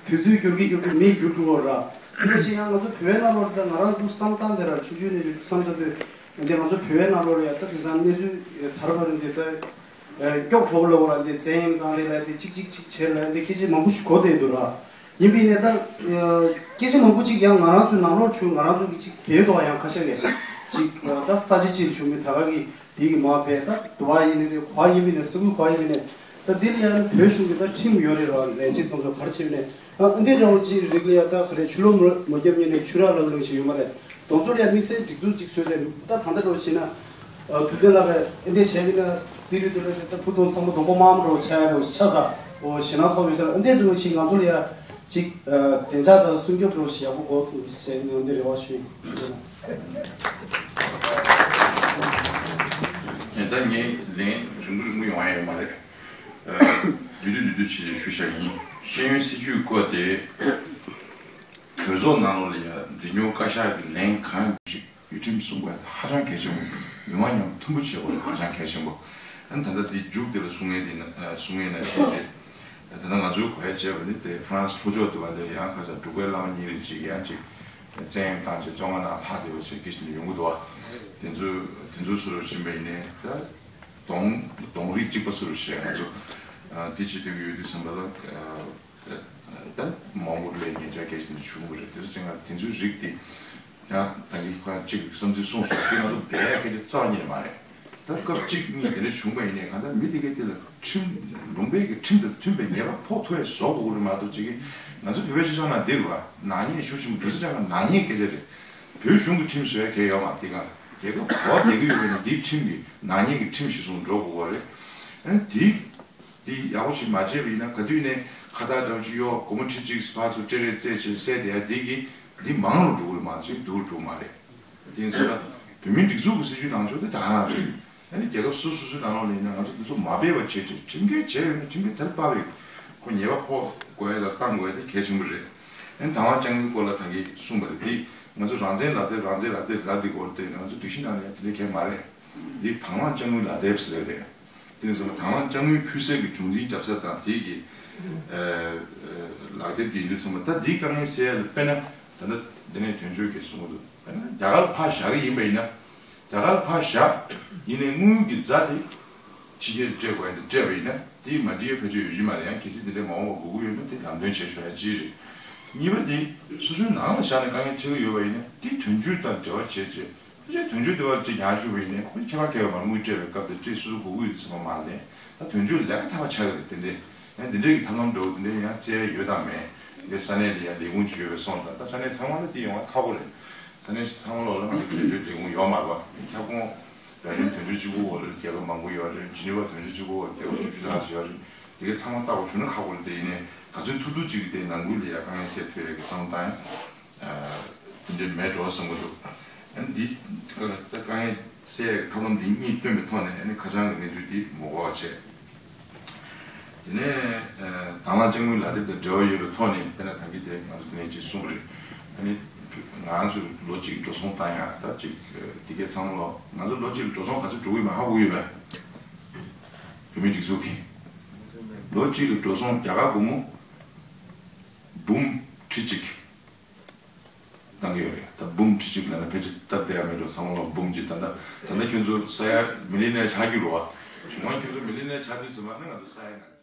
དུས་ཚོད་འགྱུར་གི་འགྱུར་གི་མི་འགྱུར་འགྲོ་བ་ར། དེ་བཞིན་ཡང་ང་ཚོ་བོད་ནང་ལོགས་ད་ང་རང་ཚོ་བསམ་སྟངས་དེ་ར་ཆུང་ཆུང་ནས་བསམ་ད་དུས་འདི་ང་ཚོ་བོད་ནང་ལོགས་ལ་ཡ་ད་དེང་སང་གནས་ཚུལ་ཚར་བ་རེད་འདི་ད་སྐྱོག་བྲོ་བ་ལ་འོ་ར་འདི་བཙན་གཡེམ་བཏང་རེད་ལ་འདི་གཅིག་གཅིག་གཅིག་བྱས་ལ་འདི་སྐད་ཆ་མང་པོ་ཞིག་གོ་བསྡད་འདུག་ར། ཡིན་པས་ནས་ད་སྐད་ཆ་མང་པོ་ཅིག་ཡང་ང་རང་ཚོའི་ནང་ལོགས་ཆུ་ང་རང་ཚོ་གི་ཅིག་བལ་དུ་ཡང་ཁ་ཤས་ཀྱི་ཅིག་ད་ས་ཆ་ཅིག་བྱུང་མི་ད་ག་གི་དེ་གི་མ་བལ་ད་དུ་བ་ཡིན་ནི་རེད། གོ་བ་ཡིན་པས་ནས་ས་ཁུལ་གོ་བ་ཡིན་པས་ནས། ད་འདི་ལ་ཡང་བོད་གཞུང་གི་ད་ཁྲིམས་ཡོད་རེད་ར། ལས་བྱེད་དེ་ཚོ་ག་རེ་བྱས་ནས་ཨ་འདི་འདྲ་བོ་ཅིག་རིགས་ལ་ཡ་ད་ག་རེ་ཆུ་ལོག་མ་མ་བརྒྱབ་ཉིན་ནས་ཆུ་རགས་ལབ་ལོང་ཞིག་ཡོད་མ་རེད། དོན་ཚོ་ལ་ཡ་དམིགས་བསལ་སྒྲིག་འཛུགས་ཅིག་བཟོས་ཏེ་ད་ད་ལྟ་འདྲ་བོ་བྱས་ན་ཨ་ཐུབ་བསྟན་ལགས་ཀྱིས་ཨ་འདི་བྱས་པས་ན་འདི་རིགས་དེ་ལ་ད་བུ་དང་ཚང་མ་སྡོང་པོ་དམར་མོ་འདྲ་བོ་ཆགས་ཡ་འདྲ་བོ་ཆགས་ས་འོ་ཞེད་སྣང་ཚ་བོ་ཡོད་ས་རེད། ཨ་འདི་འདྲ་བོ་ཞིག་ང་ཚོ་ལ་ཡ་ཅིག་ཨ་བདེ་འཇགས་དང་སྲུང་སྐྱོབ་འདྲ་བོ་ཞིག་ཡག་པོ་དགོས་ཐུབ་ཟེར་ནས་ཨ་འདི་རེ་བ་ཞུ་ཡིན། ད་ངས་ལན་རིང་པོ་རིང་པོ་ཡོང་ཡ་ཡོད་མ་རེད། བསྡུས་བསྡུས་བསྡུས་བསྡུས་བྱས་བྱས་ཞུ་བཞག་ཡིན། ཤེས་ཡོན་སྲིད་བྱུས་སྐོར་དེ་གྲོས་ཚོགས་ནང་ལོགས་ལ་ཡ་འཛིན་སྐྱོང་བཀའ་ཤག་གི་ལན་གང་ཞིག་ཡུལ་ཁྲིམས་སྲུང་དགོས་ཧ་ཅང་གལ་ཆེན་པོ། མི་མང་མཉམ་མཐུན་པོ་བྱེད་དགོས་ཧ་ཅང་གལ་ཆེན་པོ། ཨ་ནི་ད་ལྟ་དེ་མཇུག་དེ་ལ་གསུང་ངེས་དེ་ན་གསུང་ངེས་ན་ཤེས་རེད། ད་ལྟ་ང་ཚོའི་གོ་ཡ་བྱས་པ་ནི་དེ་ཧྥ་རན་སི་ལྷོ་ཕྱོགས་དེ་བ་ལས་ཡང་ཁ་ས་འབྲུག་པའི་བླ་མ་གཉིས་རེ་ཅིག་ཡང་ཅིག་བཙན་གཡེམ་བཏང་བྱས་བཙོན་ཁང་ནང་ལྷག་བསྡད་པ་བྱས་ཀྱི་ཞིག་ཡོང་གི་འདུག་བ། དེ་ཚོ་དེ་ཚོ་སུ་རུ་ཕྱིན་པ་ཡིན་ནའི་ད་གདོང་གདོང་རིས་གཅིག་པ་སུ་རུ་བྱས་ང་ཚོ་དེ་བྱེད་འདོད་ཀྱི་ཡོད་དུས་ཙམ་པ་ལ། ད་མང་པོ་ལས་ཉེ་ཆར་སྐད་ཆ་དེ་འདྲ་བྱུང་གི་རེད། དེ་ཚོ་ཅང་དེ་ཚོའི་རིགས་དེ་ཡང་ད་གིན་ཁོ་རང་གཅིག་བསམ་ཚུལ་གསུངས་སོང་། དེ་ང་ཚོ་བས་སྐད་ཆ་རྩ་བ་ཉིད་ནས་མ་རེད། ད་སྐབས་གཅིག་གཉིས་དེ་འདྲ་བྱུང་པ་ཡིན་ནའི་གང་ལྟར་མི་དེ་གའི་དེ་ལ་ཁྲིམས་ལུང་པའི་གི་ཁྲིམས་དང་མཐུན་པའི་ཉེས་པ་ཕོག་ཐུབ་ཡ་བཟོ་དགོས་ཀྱི་རེད་མ་གཏོགས་གཅིག་གིས་ང་ཚོ་བོད་པའི་སྤྱི་ཚོགས་ནང་འདིར་བ་ནག་ཉེས་ཤུགས་ཆེན་པོ་དུས་ཚོད་ཅང་ནག་ཉེས་སྐད་ཆ་རེད། བོད་གཞུང་གི་ཁྲིམས་བཟོ་ཡ་གལ་ཡོད་མ་རེད། དེ་ག་རྒྱལ་ཁབ་གོ་བ་རྒྱལ་གི་ཡོད་པ་ཡིན་ན་འདིའི་ཁྲིམས་ཀྱི་ནག་ཉེས་ཀྱི་ཁྲིམས་གཞིར་བཟུང་འགྲོ་དགོས་པ་རེད། ཨ་ནི་དེའི་འདི་ཡག་པོ་ཞིག་མ་བྱས་པ་ཡིན་ན་ག་དུས་ནས་ཁ་བཏགས་འདྲ་བོ་ཅིག་གཡོག་སྒོར་མོ་ཁྲི་གཅིག་ཕར་ཚུར་སྤྲད་རེས་རྩེད་བྱེད་བསད་བསྡད་ཡ་འདི་གིས་འདི་མང་རུ་འགྲོ་གི་རེད་མ་གཏོགས་སྡུག་རུ་འགྲོ་གི་མ་རེད། དེ་ཡིན་ཙང་བོད་མིའི་སྒྲིག་འཛུགས་ཀྱི་སྲིད་བྱུས་ནང་ཆོག་དེ་ད་ག་རང་རེད། ཨ་ནི་རྒྱལ་ཁབ་སོ་སོ་སོའི་ནང་ལོགས་ལ་ཡིན་ན་ང་ཚོ་འདི་ཚོ་མ་འབད་བ་བྱས་ཏེ་ཁྲིམས་འགལ་བྱས་ཡོད་ན་ཁྲིམས་འགལ་དེར་དཔག་པའི་ཁོ་ཉེས་པ་ཕོག་དགོས་ཡ་དང་བཏང་དགོས་ཡ་དེ་གལ་ཆེན་པོ་རེད། ཨ་ནི་དང་བླངས་དཔྱ་དངུལ་སྐོར་ལ་ད་གིན་གསུངས་པ་རེད། དེ་ང་ཚོ་རང་བཙན་ལག་དེབ་རང་བཙན་ལག་དེབ་ཟེར་དེ་སྐོར་དེ་ང་ཚོ་སྒྲིག་གཞི་ནང་ལ་ཡ་དེ་འདྲ་གལ་མ་རེད། འདི་དང་བླངས་དཔྱ་དངུལ་ལག་དེབ་ཟེར་རེད། དེ་ནས་བཟུང་དང་བླངས་དཔྱ་དངུལ་ཕུལ་སའི་གི་བྱུང་འཛིན་རྒྱབ་ས་དང་དེའི་གི་ལག་དེབ་དེ་ཡིན་དུས་ཚང་མ་ད་འདིའི་དཀའ་ངལ་སེལ་ཡ་ལ་དཔེར་ན་ད་ལྟ་འདི་ནས་དོན་གཅོད་ཀྱིས་གསུངས་འདུག་དཔེར་ན་རྒྱ་གར་ཕར་བཞག་གི་ཡིན་པ་ཡིན་ན་རྒྱ་གར་ཕར་བཞག་ཡིན་ནའི་དངུལ་གྱི་རྫ་དེ་ཕྱི་རྒྱལ་སྤྲད་དགོས་ཡ་དེ་སྤྲད་པ་ཡིན་ན་དེ་མ་འགྲིག་ཡ་ཕལ་ཆེར་ཡོད་ཀྱི་མ་རེད། ཡང་གལ་སྲིད་དེ་འདྲའི་མ་འོངས་པ་དགོས་ཀྱི་ཡོད་ན་དེ་ལམ་སྟོན་བྱས་ཆོག་ཡ་གཅིག་རེད། གཉིས་པ་དེ་སོ་སོའི་ནང་ལ་བཞག་ནས་དཀའ་ངལ་འཕྲད་ཀྱི་ཡོད་པ་ཡིན་ན་དེ་དོན་གཅོད་དང་འབྲེལ་བ་བྱས་རྗེས། ཕལ་ཆེར་དོན་གཅོད་དེ་བར་གཅིག་ཉར་བཅུག་པ་ཡིན་ནའི་ཁོ་ཁྱད་པར་ག་ཡོད་མ་རེད། དངུལ་སྤྲད་པའི་སྐབས་དེ་སྤྲད་སོ་སོ་དགོས་ཀྱི་ཡོད་ཚོད་མ་མ་ལེན། ད་དོན་གཅོད་ལས་ཀ་ཐ་བ་ཆགས་ཀྱི་རེད། དེ་འདྲའི་ཡང་དེ་འདྲའི་གི་ཐབས་ལམ་འདྲ་བོ་དེ་འདྲའི་ཡང་བཙལ་ཡ་ཡོད་དམ་མེད། དེ་ས་གནས་དེ་ཡང་ལས་ཁུངས་ཅིག་ཡོད་པའི་སོང་ཙང་ད་ས་གནས་ཚང་མ་ལ་དེ་ཡོང་བ་ཁག་པོ་རེད། ས་གནས་ཚང་མ་ལོག་ལ་ང་ཚོ་དོན་གཅོད་ལས་ཁུངས་ཡོད་མ་རེད་པ། ཁྱབ་ཁོངས་རྒྱ་ཆེན་དོན་གཅོད་གཅིག་པུ་འོག་ལ་རྒྱལ་ཁབ་མང་པོ་ཡོད་རེད། ཇི་ནི་ཝ་དོན་གཅོད་གཅིག་པུ་འོག་རྒྱལ་ཁབ་བཅུ་བཞི་ལྷག་ཙམ་ཡོད་རེད། དེ་གའི་ཚང་མ་ལྟ་བ་བྱུང་ན་ཁག་པོ་རེད། དེ་ཡིན་ནའི་ག་ཚོད་ཐུབ་ཐུབ་ཅིག་གིས་དེ་ནང་ཁུལ་ལ་ཡ་དཀའ་ངལ་སེལ་ཐུབ་ཡ་གི་བསམ་བློ་བཏང་ཡ། དེ་འདྲ་མེད་འགྲོ་བསམ་གྱི་འདུག་ཨ་ནི་འདི་དཀའ་ངལ་སེལ་ཐབས་ལམ་འདི་གཉིས་བཏོན་པའི་ཐོག་ནས་ཨ་ནི་ཁ་བྱང་གི་གནས་ཚུལ་འདི་མ་གོ་བ་བྱས། དེ་ནས་དང་བླངས་དཔྱ་དངུལ་ལག་དེབ་དང་འབྲེལ་བ་ཡོད་པའི་ཐོག་ནས་དཔེར་ན་ད་གིན་དེ་ང་ཚོ་དེ་ནས་ཅིག་གསུངས་པ་རེད། ཨ་ནི་ང་ཚོ་ལོ་གཅིག་འགྲོ་སོང་བཏང་ཡ་ད་ཅིག་དེ་གའི་ཚང་མ་ལོ་ང་ཚོ་ལོ་གཅིག་ལ་འགྲོ་སོང་ག་ཚོད་འགྲོ་གི་ཡོད་མེད་ཧ་གོ་གི་ཡོད་པས། བོད་མིའི་སྒྲིག་འཛུགས་ཀྱི་ལོ་གཅིག་ལ་འགྲོ་སོང་རྒྱ་གར་སྒོར་མོ་འབུམ་ཁྲི་གཅིག་བཏང་གི་ཡོད་རེད། ད་འབུམ་ཁྲི་གཅིག་ལབ་ན་ཕལ་ཆེར་སྟབས་བདེ་ཡ་མེད་འགྲོ། ཚང་མ་ལ་འབུམ་གཅིག་ད་ལྟ་ད་ལྟ་ཁྱོད་ཚོ་ས་ཡ་མི་ལི་ནེར་ཆགས་རྒྱུ་རེད་བ། གཞུག་མ་ཁྱོད་ཚོ་མི་ལི་ནེར་ཆགས་དུས་ཚོད་མ་ནི་ང་ཚོ་ས་ཡ་ནང་